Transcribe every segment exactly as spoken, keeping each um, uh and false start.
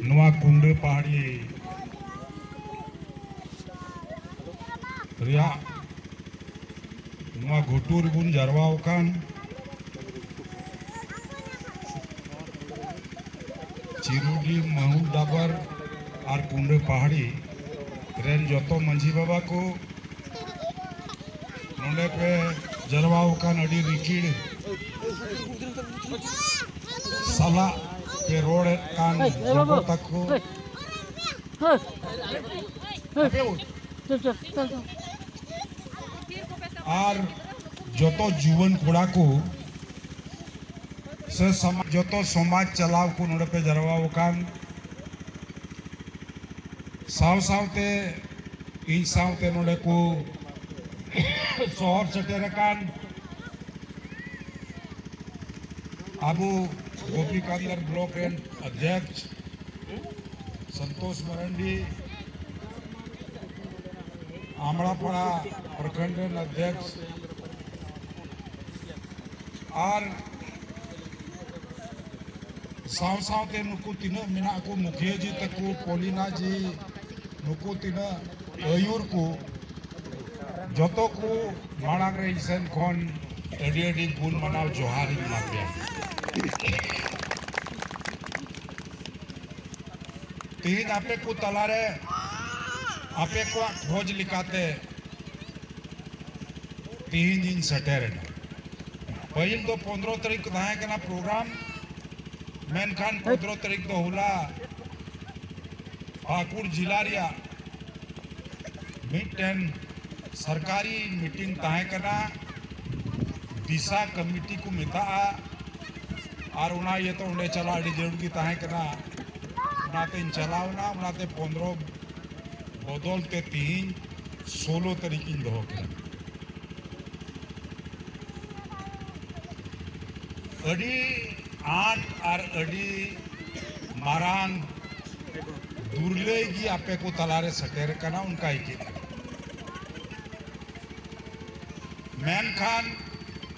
ᱱᱚᱣᱟ ᱠᱩᱱᱰᱟᱹ ᱯᱟᱦᱟᱲᱤ ᱨᱮᱭᱟᱜ ᱱᱚᱣᱟ ᱜᱷᱩᱴᱩ ᱨᱮᱵᱚᱱ ᱡᱟᱨᱣᱟ ᱟᱠᱟᱱ ᱪᱤᱨᱩᱰᱤ, ᱢᱟᱦᱩᱞ ᱰᱟᱵᱟᱨ ᱟᱨ ᱠᱩᱱᱰᱟᱹ ᱯᱟᱦᱟᱲᱤ ᱨᱮᱱ ᱡᱚᱛᱚ ᱢᱟᱹᱡᱷᱤ ᱵᱟᱵᱟ ᱠᱚ, ᱱᱚᱰᱮ ᱯᱮ ᱡᱟᱨᱣᱟ ᱟᱠᱟᱱ ᱟᱹᱰᱤ ᱨᱤᱠᱤᱲ ᱥᱟᱞᱟᱜ ᱯᱮ ᱨᱚᱲᱮᱫ ᱠᱟᱱ ᱜᱚᱜᱚ ᱛᱟᱠᱚ ᱟᱨ ᱡᱚᱛᱚ ᱡᱩᱣᱟᱹᱱ ᱠᱚᱲᱟ ᱠᱚ ᱥᱮ ᱥᱚᱢᱟᱡᱽ, ᱡᱚᱛᱚ ᱥᱚᱢᱟᱡᱽ ᱪᱟᱞᱟᱣ ᱠᱚ ᱱᱚᱰᱮ ᱯᱮ ᱡᱟᱨᱣᱟ ᱟᱠᱟᱱ, ᱥᱟᱶ ᱥᱟᱶᱛᱮ ᱤᱧ ᱥᱟᱶᱛᱮ ᱱᱚᱰᱮ ᱠᱚ ᱥᱚᱦᱚᱨ ᱥᱮᱴᱮᱨ ᱟᱠᱟᱱ ᱟᱵᱚ ᱜᱳᱯᱤᱠᱟᱱᱫᱚᱨ ᱵᱞᱚᱠ ᱨᱮᱱ ᱚᱫᱷᱭᱚᱠᱥ ᱥᱚᱱᱛᱳᱥ ᱢᱟᱨᱟᱱᱰᱤ, ᱟᱢᱲᱟᱯᱟᱲᱟ ᱯᱨᱚᱠᱷᱚᱸᱰ ᱨᱮᱱ ᱚᱫᱷᱭᱚᱠᱥ ᱟᱨ ᱥᱟᱶ ᱥᱟᱶᱛᱮ ᱱᱩᱠᱩ ᱛᱤᱱᱟᱹᱜ ᱢᱮᱱᱟᱜ ᱠᱚ, ᱢᱩᱠᱷᱤᱭᱟᱹ ᱡᱤ ᱛᱟᱠᱚ, ᱯᱚᱞᱤᱱᱟ ᱡᱤ, ᱱᱩᱠᱩ ᱛᱤᱱᱟᱹᱜ ᱟᱹᱭᱩᱨ ᱠᱚ, ᱡᱚᱛᱚ ᱠᱚ ᱢᱟᱲᱟᱝ ᱨᱮ ᱤᱧ ᱥᱮᱱ ᱠᱷᱚᱱ ᱟᱹᱰᱤ ᱟᱹᱰᱤ ᱜᱩᱱ ᱢᱟᱱᱟᱣ ᱡᱚᱦᱟᱨ ᱤᱧ ᱮᱢᱟ ᱯᱮᱭᱟ᱾ ᱛᱮᱦᱮᱧ ᱟᱯᱮ ᱠᱚ ᱛᱟᱞᱟᱨᱮ ᱟᱯᱮ ᱠᱚᱣᱟᱜ ᱠᱷᱚᱡᱽ ᱞᱮᱠᱟᱛᱮ ᱛᱮᱦᱮᱧ ᱤᱧ ᱥᱮᱴᱮᱨ ᱮᱱᱟ᱾ ᱯᱟᱹᱦᱤᱞ ᱫᱚ ᱯᱚᱱᱫᱽᱨᱚ ᱛᱟᱹᱨᱤᱠᱷ ᱛᱟᱦᱮᱸ ᱠᱟᱱᱟ ᱯᱨᱳᱜᱨᱟᱢ, ᱢᱮᱱᱠᱷᱟᱱ ᱯᱚᱱᱫᱽᱨᱚ ᱛᱟᱹᱨᱤᱠᱷ ᱫᱚ ᱦᱚᱞᱟ ᱯᱟᱹᱠᱩᱲ ᱡᱮᱞᱟ ᱨᱮᱭᱟᱜ ᱢᱤᱫᱴᱮᱱ ᱥᱚᱨᱠᱟᱨᱤ ᱢᱤᱴᱤᱝ ᱛᱟᱦᱮᱸ ᱠᱟᱱᱟ, ᱫᱤᱥᱟ ᱠᱚᱢᱤᱴᱤ ᱠᱚ ᱢᱮᱛᱟᱜᱼᱟ, ᱟᱨ ᱚᱱᱟ ᱤᱭᱟᱹᱛᱮ ᱚᱸᱰᱮ ᱪᱟᱞᱟᱜ ᱟᱹᱰᱤ ᱡᱟᱹᱨᱩᱲ ᱜᱮ ᱛᱟᱦᱮᱸ ᱠᱟᱱᱟ᱾ ᱚᱱᱟᱛᱮᱧ ᱪᱟᱞᱟᱣ ᱮᱱᱟ, ᱚᱱᱟᱛᱮ ᱯᱚᱱᱫᱽᱨᱚ ᱵᱚᱫᱚᱞ ᱛᱮ ᱛᱤᱦᱤᱧ ᱥᱳᱞᱳ ᱛᱟᱹᱨᱤᱠᱷ ᱤᱧ ᱫᱚᱦᱚ ᱠᱮᱫᱟ᱾ ᱟᱹᱰᱤ ᱟᱸᱴ ᱟᱨ ᱟᱹᱰᱤ ᱢᱟᱨᱟᱝ ᱫᱩᱨᱞᱟᱹᱭ ᱜᱮ ᱟᱯᱮ ᱠᱚ ᱛᱟᱞᱟᱨᱮ ᱥᱮᱴᱮᱨ ᱠᱟᱱᱟ, ᱚᱱᱠᱟ ᱟᱹᱭᱠᱟᱹᱜ ᱠᱟᱱᱟ᱾ ᱢᱮᱱᱠᱷᱟᱱ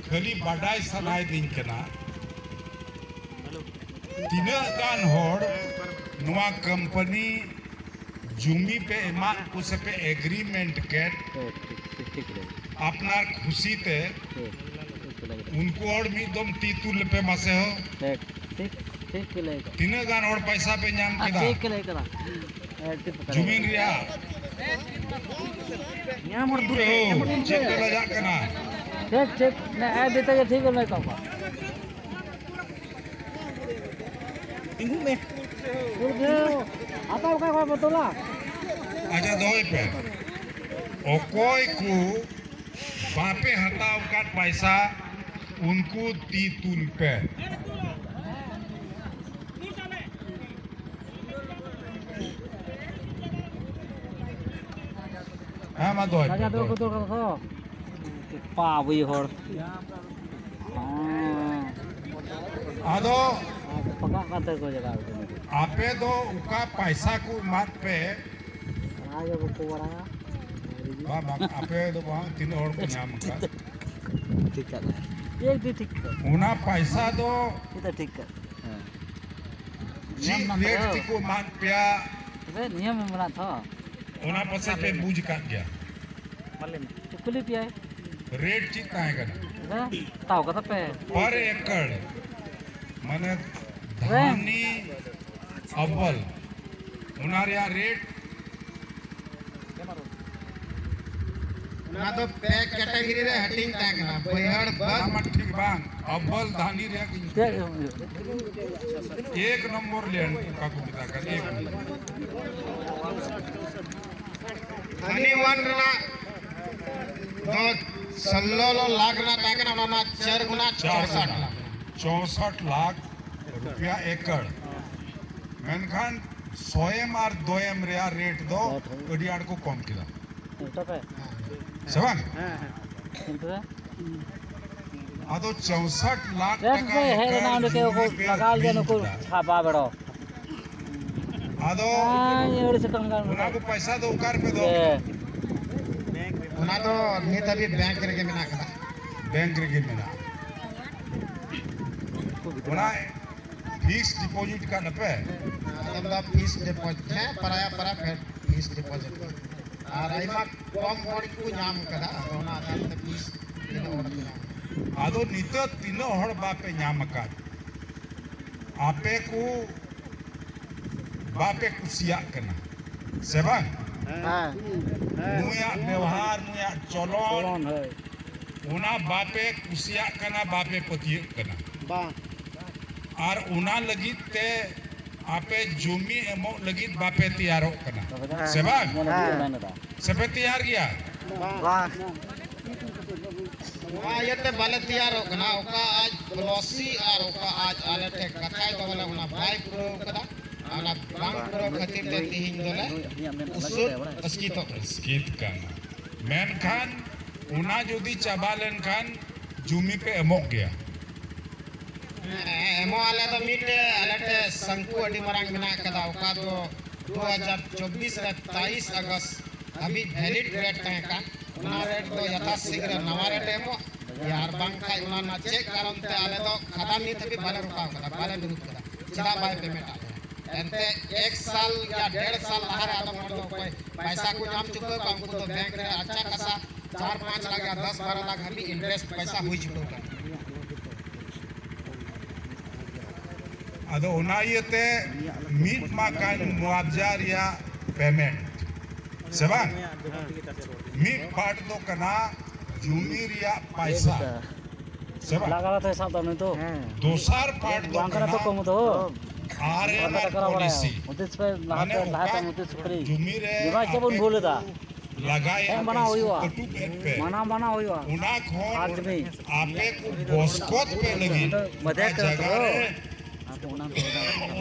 ᱠᱷᱟᱹᱞᱤ ᱵᱟᱰᱟᱭ ᱥᱟᱱᱟᱭᱮᱫᱤᱧ ᱠᱟᱱᱟ, ᱛᱤᱱᱟᱹᱜ ᱜᱟᱱ ᱦᱚᱲ ᱱᱚᱣᱟ ᱠᱳᱢᱯᱟᱱᱤ ᱡᱩᱢᱤ ᱯᱮ ᱮᱢᱟᱫ ᱠᱚ ᱥᱮ ᱯᱮ ᱮᱜᱽᱨᱤᱢᱮᱱᱴ ᱠᱮᱫ, ᱦᱮᱸ, ᱴᱷᱤᱠ, ᱴᱷᱤᱠ, ᱴᱷᱤᱠ ᱞᱟᱹᱭ ᱠᱮᱫᱟ᱾ ᱟᱯᱱᱟᱨ ᱠᱷᱩᱥᱤ ᱛᱮ, ᱦᱮᱸ, ᱴᱷᱤᱠ ᱞᱟᱹᱭ ᱠᱮᱫᱟ᱾ ᱩᱱᱠᱩ ᱦᱚᱲ ᱢᱤᱫ ᱫᱚᱢ ᱛᱤ ᱛᱩᱞ ᱞᱮᱯᱮ ᱢᱟᱥᱮ ᱦᱚ᱾ ᱴᱷᱤᱠ, ᱴᱷᱤᱠ, ᱴᱷᱤᱠ ᱜᱮ ᱞᱟᱹᱭ ᱠᱮᱫᱟ᱾ ᱛᱤᱱᱟᱹᱜ ᱜᱟᱱ ᱦᱚᱲ ᱯᱟᱭᱥᱟ ᱯᱮ ᱧᱟᱢ ᱟᱨ ᱠᱮᱫᱟ? ᱴᱷᱤᱠ ᱜᱮ ᱞᱟᱹᱭ ᱠᱮᱫᱟ᱾ ᱦᱮᱸ, ᱴᱷᱤᱠ ᱠᱟᱛᱷᱟ ᱡᱩᱢᱤᱱ ᱞᱟᱹᱭ ᱠᱮᱫᱟ᱾ ᱨᱮᱭᱟᱜ? ᱧᱟᱢ ᱦᱚᱲ ᱫᱩᱲᱩᱵ ᱨᱮ ᱦᱚ, ᱧᱟᱢ ᱦᱚᱲ ᱪᱮᱫ ᱯᱮ ᱞᱟᱡᱟᱜ ᱠᱟᱱᱟ? ᱴᱷᱤᱠ, ᱴᱷᱤᱠ, ᱱᱮ ᱮ ᱫᱤᱛᱮ ᱜᱮ ᱴᱷᱤᱠ ᱮᱢ ᱞᱟᱹᱭ ᱠᱟᱜ ᱠᱚᱣᱟ᱾ ᱛᱤᱸᱜᱩ ᱢᱮ᱾ ᱦᱟᱛᱟᱣ ᱠᱟᱜ ᱠᱚᱣᱟ ᱵᱚ ᱛᱚᱞᱟ᱾ ᱟᱪᱪᱷᱟ, ᱫᱚᱦᱚᱭ ᱯᱮ᱾ ᱚᱠᱚᱭ ᱠᱚ ᱵᱟᱯᱮ ᱦᱟᱛᱟᱣ ᱟᱠᱟᱫ ᱯᱟᱭᱥᱟ, ᱩᱱᱠᱩ ᱛᱤ ᱛᱩᱞ ᱯᱮ᱾ ᱦᱮᱸ, ᱢᱟ ᱫᱚᱦᱚᱭ ᱯᱮ, ᱫᱚᱦᱚᱭ ᱯᱮ᱾ ᱯᱟᱵᱤ ᱦᱚᱲ᱾ ᱦᱮᱸ᱾ ᱟᱫᱚ ᱯᱟᱠᱟᱜ ᱠᱟᱱ ᱛᱟᱠᱚ ᱡᱟᱭᱜᱟ ᱨᱮ᱾ ᱟᱯᱮ ᱫᱚ ᱚᱠᱟ ᱯᱟᱭᱥᱟ ᱠᱚ ᱮᱢᱟᱫ ᱯᱮ? ᱚᱱᱟ ᱜᱮ ᱵᱟᱠᱚ ᱵᱟᱲᱟᱭᱟ᱾ ᱵᱟᱝ, ᱵᱟᱝ, ᱟᱯᱮ ᱫᱚ ᱵᱟᱝ, ᱛᱤᱱᱟᱹᱜ ᱦᱚᱲ ᱠᱚ ᱧᱟᱢ ᱟᱠᱟᱫ? ᱴᱷᱤᱠ ᱠᱟᱜ ᱠᱟᱱᱟ᱾ ᱴᱷᱤᱠ, ᱴᱷᱤᱠ, ᱴᱷᱤᱠ᱾ ᱚᱱᱟ ᱯᱟᱭᱥᱟ ᱫᱚ ᱴᱷᱤᱠ ᱫᱚ ᱴᱷᱤᱠ ᱠᱟᱜ᱾ ᱦᱮᱸ᱾ ᱪᱮᱫ ᱧᱟᱢ ᱨᱮᱴ ᱛᱟᱠᱚ᱾ ᱛᱮᱠᱚ ᱮᱢᱟᱫ ᱯᱮᱭᱟ? ᱛᱚᱵᱮ ᱱᱤᱭᱟᱹ ᱢᱮ ᱢᱮᱱᱟᱜ ᱛᱚ᱾ ᱚᱱᱟ ᱯᱟᱥᱮᱡ ᱯᱮ ᱵᱩᱡᱽ ᱟᱠᱟᱫ ᱜᱮᱭᱟ᱾ ᱢᱟ ᱞᱟᱹᱭ ᱢᱮ᱾ ᱠᱩᱞᱤ ᱯᱮᱭᱟᱭ᱾ ᱨᱮᱴ ᱪᱮᱫ ᱛᱟᱦᱮᱸ ᱠᱟᱱᱟ? ᱦᱮᱸ, ᱦᱟᱛᱟᱣ ᱠᱟᱫᱟ ᱯᱮ᱾ Per acre, ᱢᱟᱱᱮ ᱦᱮᱸ᱾ ᱫᱷᱟᱱᱤ ᱟᱵᱚᱞ, ᱚᱱᱟ ᱨᱮᱭᱟᱜ ᱨᱮᱴ? ᱚᱱᱟ ᱫᱚ ᱯᱮ ᱠᱮᱴᱟᱜᱚᱨᱤ ᱨᱮ ᱦᱟᱹᱴᱤᱧ ᱛᱟᱦᱮᱸ ᱠᱟᱱᱟ, ᱵᱟᱹᱭᱦᱟᱹᱲ, ᱵᱟᱹᱫᱽ᱾ ᱚᱱᱟ ᱢᱟ ᱴᱷᱤᱠ ᱵᱟᱝ, ᱟᱵᱚᱞ ᱫᱷᱟᱱᱤ ᱨᱮᱭᱟᱜ ᱜᱤᱧ ᱪᱮᱫ ᱮᱢ ᱦᱩᱭᱩᱜ? ᱮᱠ ᱱᱚᱢᱵᱚᱨ ᱞᱮᱱ ᱚᱠᱟ ᱠᱚ ᱢᱮᱛᱟᱜ ᱠᱟᱱ, ᱮᱠ ᱱᱚᱢᱵᱚᱨ᱾ ᱫᱷᱟᱱᱤ ᱚᱣᱟᱱ ᱨᱮᱱᱟᱜ ᱫᱚ ᱥᱳᱞᱞᱳ ᱞᱟᱠᱷ ᱨᱮᱱᱟᱜ ᱛᱟᱦᱮᱸ ᱠᱟᱱᱟ, ᱚᱱᱟ ᱨᱮᱱᱟᱜ ᱪᱟᱨ ᱜᱩᱱᱟ ᱪᱟᱨ ᱪᱳᱥᱚᱴ ᱜᱩᱱᱟ᱾ ᱞᱟᱠᱷ᱾ ᱪᱳᱥᱚᱴ ᱞᱟᱠᱷ ᱨᱩᱯᱤᱭᱟ ᱮᱠᱚᱨ᱾ ᱢᱮᱱᱠᱷᱟᱱ ᱥᱚᱭᱮᱢ ᱟᱨ ᱫᱚᱭᱮᱢ ᱨᱮᱭᱟᱜ ᱨᱮᱴ ᱫᱚ ᱟᱹᱰᱤ ᱟᱸᱴ ᱠᱚ ᱠᱚᱢ ᱠᱮᱫᱟ᱾ ᱥᱮ ᱵᱟᱝ? ᱟᱫᱚ ᱪᱳᱥᱚᱴ ᱞᱟᱠᱷ ᱴᱮᱠᱥ ᱴᱟᱠᱟ ᱫᱚ ᱦᱮᱡ ᱮᱠᱚᱨ ᱞᱮᱱᱟ, ᱚᱸᱰᱮ ᱠᱚ ᱡᱩᱢᱤ ᱯᱮ ᱞᱟᱜᱟᱣ ᱞᱮᱫᱟ ᱟᱹᱠᱷᱨᱤᱧ ᱱᱩᱠᱩ ᱠᱮᱫᱟ᱾ ᱪᱷᱟᱵᱟ ᱵᱮᱲᱚ᱾ ᱟᱫᱚ ᱟᱭ, ᱟᱹᱲᱤᱥ ᱟᱠᱟᱱ ᱠᱟᱱ ᱚᱱᱟ ᱠᱚ ᱯᱚᱭᱥᱟ ᱫᱚ ᱚᱠᱟ ᱨᱮᱯᱮ ᱫᱚᱦᱚ ᱡᱮ ᱠᱮᱫᱟ? ᱚᱱᱟ ᱫᱚ ᱱᱤᱛ ᱦᱟᱹᱵᱤᱡ ᱵᱮᱝᱠ ᱨᱮᱜᱮ ᱢᱮᱱᱟᱜ ᱟᱠᱟᱫᱟ᱾ ᱵᱮᱝᱠ ᱨᱮᱜᱮ ᱢᱮᱱᱟᱜᱼᱟ᱾ ᱚᱱᱟ ᱯᱷᱤᱠᱥ ᱰᱤᱯᱚᱡᱤᱴ ᱠᱟᱜ ᱯᱮ᱾ ᱟᱫᱚᱢ ᱫᱚ ᱯᱷᱤᱠᱥ ᱰᱤᱯᱚᱡᱤᱴ, ᱦᱮᱸ, ᱯᱟᱨᱟᱭᱟ ᱯᱟᱨᱟ ᱯᱷᱤᱠᱥ ᱰᱤᱯᱚᱡᱤᱴ᱾ ᱟᱨ ᱟᱭᱢᱟ ᱠᱚᱢ ᱦᱚᱲ ᱜᱮᱠᱚ ᱧᱟᱢ ᱠᱟᱫᱟ, ᱟᱫᱚ ᱚᱱᱟ ᱟᱫᱷᱟᱨ ᱛᱮ ᱯᱷᱤᱠᱥ ᱛᱤᱱᱟᱹᱜ ᱦᱚᱲ ᱠᱚ ᱧᱟᱢ ᱠᱟᱫᱟ᱾ ᱟᱫᱚ ᱱᱤᱛᱚᱜ ᱛᱤᱱᱟᱹᱜ ᱦᱚᱲ ᱵᱟᱯᱮ ᱧᱟᱢ ᱟᱠᱟᱫ, ᱟᱯᱮ ᱠᱚ ᱵᱟᱯᱮ ᱠᱩᱥᱤᱭᱟᱜ ᱠᱟᱱᱟ, ᱥᱮ ᱵᱟᱝ? ᱦᱮᱸ᱾ ᱱᱩᱭᱟᱜ ᱵᱮᱣᱦᱟᱨ, ᱱᱩᱭᱟᱜ ᱪᱚᱞᱚᱱ, ᱪᱚᱞᱚᱱ, ᱦᱳᱭ᱾ ᱚᱱᱟ ᱵᱟᱯᱮ ᱠᱩᱥᱤᱭᱟᱜ ᱠᱟᱱᱟ, ᱵᱟᱯᱮ ᱯᱟᱹᱛᱭᱟᱹᱜ ᱠᱟᱱᱟ᱾ ᱵᱟᱝ᱾ ᱟᱨ ᱚᱱᱟ ᱞᱟᱹᱜᱤᱫ ᱛᱮ ᱟᱯᱮ ᱡᱩᱢᱤ ᱮᱢᱚᱜ ᱞᱟᱹᱜᱤᱫ ᱵᱟᱯᱮ ᱛᱮᱭᱟᱨᱚᱜ ᱠᱟᱱᱟ, ᱦᱮᱸ᱾ ᱥᱮ ᱵᱟᱝ? ᱢᱚᱱᱮ ᱦᱮᱸ᱾ ᱢᱮᱱ ᱮᱫᱟ᱾ ᱥᱮᱯᱮ ᱛᱮᱭᱟᱨ ᱜᱮᱭᱟ? ᱵᱟᱝ᱾ ᱱᱚᱣᱟ ᱤᱭᱟᱹᱛᱮ ᱵᱟᱞᱮ ᱛᱮᱭᱟᱨᱚᱜ ᱠᱟᱱᱟ, ᱚᱠᱟ ᱟᱡ ᱯᱚᱞᱚᱥᱤ ᱟᱨ ᱚᱠᱟ ᱟᱡ ᱟᱞᱮ ᱴᱷᱮᱱ ᱠᱟᱛᱷᱟᱭ ᱫᱚᱦᱚ ᱞᱮᱫ, ᱚᱱᱟ ᱵᱟᱭ ᱯᱩᱨᱟᱹᱣ ᱠᱟᱫᱟ᱾ ᱚᱱᱟ ᱵᱟᱝ ᱯᱩᱨᱟᱹᱣ ᱠᱷᱟᱹᱛᱤᱨ ᱛᱮ ᱛᱤᱦᱤᱧ ᱫᱚᱞᱮ ᱩᱥᱩᱫ ᱟᱥᱠᱤᱛᱚᱜ ᱠᱟᱱᱟ᱾ ᱟᱥᱠᱤᱛ ᱠᱟᱱᱟ᱾ ᱢᱮᱱᱠᱷᱟᱱ ᱚᱱᱟ ᱡᱩᱫᱤ ᱪᱟᱵᱟ ᱞᱮᱱᱠᱷᱟᱱ ᱡᱩᱢᱤ ᱯᱮ ᱮᱢᱚᱜ ᱜᱮᱭᱟ? ᱦᱮᱸ, ᱮᱢᱚᱜ ᱟᱞᱮ ᱫᱚ ᱢᱤᱫᱴᱮᱡ ᱟᱞᱮ ᱴᱷᱮᱡ ᱥᱟᱝᱠᱩ ᱟᱹᱰᱤ ᱢᱟᱨᱟᱝ ᱢᱮᱱᱟᱜ ᱠᱟᱫᱟ, ᱚᱠᱟ ᱫᱚ ᱫᱩ ᱦᱟᱡᱟᱨ ᱪᱚᱵᱵᱤᱥ ᱨᱮ ᱛᱟᱭᱤᱥ ᱟᱜᱚᱥᱴ ᱫᱷᱟᱹᱵᱤᱡ ᱵᱷᱮᱞᱤᱰ ᱨᱮᱴ ᱛᱟᱦᱮᱸ ᱠᱟᱱ, ᱚᱱᱟ ᱨᱮᱴ ᱫᱚ ᱭᱟᱛᱷᱟᱥᱤᱜᱽᱨᱚ ᱱᱟᱣᱟ ᱨᱮᱴ ᱮᱢᱚᱜ, ᱟᱨ ᱵᱟᱝᱠᱷᱟᱡ ᱚᱱᱟ ᱨᱮᱱᱟᱜ ᱪᱮᱫ ᱠᱟᱨᱚᱱ ᱛᱮ ᱟᱞᱮ ᱫᱚ ᱠᱷᱟᱫᱟᱱ ᱱᱤᱛ ᱦᱟᱹᱵᱤᱡ ᱵᱟᱞᱮ ᱨᱚᱠᱟᱣ ᱠᱟᱫᱟ, ᱵᱟᱞᱮ ᱵᱤᱨᱩᱫ ᱠᱟᱫᱟ, ᱪᱮᱫᱟᱜ ᱵᱟᱭ ᱯᱮᱢᱮᱱᱴ ᱟᱫ ᱞᱮᱭᱟ? ᱮᱱᱛᱮ ᱮᱠ ᱥᱟᱞ ᱭᱟ ᱰᱮᱲ ᱥᱟᱞ ᱞᱟᱦᱟ ᱨᱮ ᱟᱫᱚᱢ ᱦᱚᱲ ᱫᱚ ᱚᱠᱚᱭ ᱯᱟᱭᱥᱟ ᱠᱚ ᱧᱟᱢ ᱪᱩᱠᱟᱹᱣ ᱠᱟᱜ, ᱩᱱᱠᱩ ᱫᱚ ᱵᱮᱝᱠ ᱨᱮ ᱟᱪᱪᱷᱟ ᱠᱟᱥᱟ ᱪᱟᱨ ᱯᱟᱸᱪ ᱞᱟᱠᱷ ᱭᱟ ᱫᱚᱥ ᱵᱟᱨᱚ ᱞᱟᱠᱷ ᱦᱟᱹᱵᱤᱡ ᱤᱱᱴᱟᱨᱮᱥᱴ ᱯᱟᱭᱥᱟ ᱦᱩᱭ ᱪᱩᱠᱟᱹᱣ ᱠᱟᱱᱟ᱾ ᱟᱫᱚ ᱚᱱᱟ ᱤᱭᱟᱹᱛᱮ ᱢᱤᱫ ᱢᱟ ᱠᱟᱱ ᱢᱩᱟᱵᱡᱟ ᱨᱮᱭᱟᱜ ᱯᱮᱢᱮᱱᱴ, ᱥᱮ ᱵᱟᱝ? ᱢᱤᱫ ᱯᱟᱨᱴ ᱫᱚ ᱠᱟᱱᱟ ᱡᱩᱢᱤ ᱨᱮᱭᱟᱜ ᱯᱟᱭᱥᱟ, ᱥᱮ ᱵᱟᱝ? ᱞᱟᱜᱟᱣ ᱛᱮ ᱥᱟᱵ ᱫᱟ ᱩᱱᱤ ᱫᱚ᱾ ᱫᱚᱥᱟᱨ ᱯᱟᱨᱴ ᱫᱚ ᱵᱟᱝ ᱠᱟᱱᱟ ᱛᱚ ᱠᱟᱱᱟ ᱠᱚᱢ ᱫᱚ᱾ ᱟᱨ ᱮᱢ ᱟᱨ ᱯᱚᱞᱤᱥᱤ᱾ ᱦᱩᱫᱤᱥ ᱯᱮ ᱞᱟᱦᱟ ᱢᱟᱱᱮ ᱛᱮ, ᱞᱟᱦᱟ ᱚᱠᱟ ᱛᱮ ᱦᱩᱫᱤᱥ ᱯᱮ᱾ ᱡᱩᱢᱤ ᱨᱮ ᱡᱩᱢᱤ ᱪᱮᱫ ᱵᱚᱱ ᱟᱯᱮ ᱵᱷᱩᱞ ᱮᱫᱟ? ᱞᱟᱜᱟᱭᱮᱫ ᱮᱢ ᱢᱟᱱᱟᱣ ᱯᱮ, ᱦᱩᱭᱩᱜᱼᱟ᱾ ᱠᱟᱹᱴᱩᱵ ᱮᱫ ᱯᱮ᱾ ᱢᱟᱱᱟᱣ, ᱢᱟᱱᱟᱣ ᱦᱩᱭᱩᱜᱼᱟ᱾ ᱚᱱᱟ ᱠᱷᱚᱱ ᱟᱨ ᱡᱩᱢᱤ᱾ ᱟᱯᱮ ᱠᱚ ᱵᱚᱥᱠᱚᱛ ᱯᱮ ᱞᱟᱹᱜᱤᱫ ᱢᱟᱫᱷᱮᱨ ᱚᱠᱟ ᱛᱮ ᱡᱟᱭᱜᱟ ᱨᱮ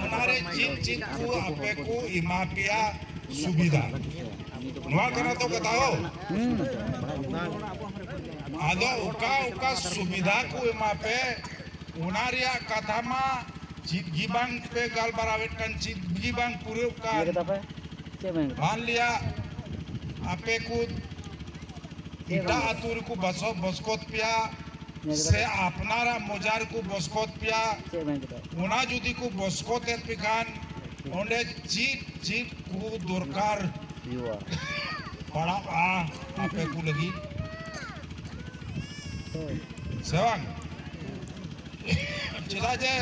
ᱚᱱᱟ ᱨᱮ ᱪᱮᱫ ᱪᱮᱫ ᱠᱚ ᱟᱯᱮ ᱠᱚ ᱮᱢᱟ ᱯᱮᱭᱟ ᱥᱩᱵᱤᱫᱷᱟ? ᱱᱚᱣᱟ ᱠᱟᱱᱟ ᱛᱚ ᱠᱟᱛᱷᱟ ᱦᱚᱸ᱾ ᱦᱩᱸ᱾ ᱟᱫᱚ ᱚᱠᱟ ᱚᱠᱟ ᱥᱩᱵᱤᱫᱷᱟ ᱠᱚ ᱮᱢᱟ ᱯᱮ, ᱚᱱᱟ ᱨᱮᱭᱟᱜ ᱠᱟᱛᱷᱟ ᱢᱟ ᱪᱮᱫ ᱜᱮ ᱵᱟᱝ ᱯᱮ ᱜᱟᱞᱢᱟᱨᱟᱣᱮᱫ ᱠᱟᱱ, ᱪᱮᱫ ᱜᱮ ᱵᱟᱝ ᱯᱩᱨᱟᱹᱣ ᱤᱭᱟᱹ ᱠᱟᱱ᱾ ᱠᱮᱫᱟ ᱯᱮ? ᱪᱮᱫ ᱢᱮᱱ ᱠᱮᱫᱟ? ᱢᱟᱱ ᱞᱤᱭᱟ, ᱟᱯᱮ ᱠᱚ ᱪᱮᱫ ᱮᱴᱟᱜ ᱵᱟᱝ? ᱟᱹᱛᱩ ᱨᱮᱠᱚ ᱵᱟᱥᱚ-, ᱵᱚᱥᱠᱚᱛ ᱯᱮᱭᱟ, ᱥᱮ ᱟᱯᱱᱟᱨᱟᱜ ᱢᱚᱡᱟ ᱨᱮᱠᱚ ᱵᱚᱥᱠᱚᱛ ᱯᱮᱭᱟ, ᱪᱮᱫ ᱢᱮᱱ ᱠᱮᱫᱟ? ᱚᱱᱟ ᱡᱩᱫᱤ ᱠᱚ ᱵᱚᱥᱠᱚᱛ ᱮᱫ ᱯᱮ ᱠᱷᱟᱱ, ᱚᱸᱰᱮ ᱪᱮᱫ ᱪᱮᱫ ᱠᱚ ᱫᱚᱨᱠᱟᱨ ᱦᱩᱭᱩᱜᱼᱟ᱾ ᱯᱟᱲᱟᱜᱼᱟ ᱟᱯᱮ ᱠᱚ ᱞᱟᱹᱜᱤᱫ? ᱦᱳᱭ᱾ ᱥᱮ ᱵᱟᱝ? ᱪᱮᱫᱟᱜ ᱡᱮ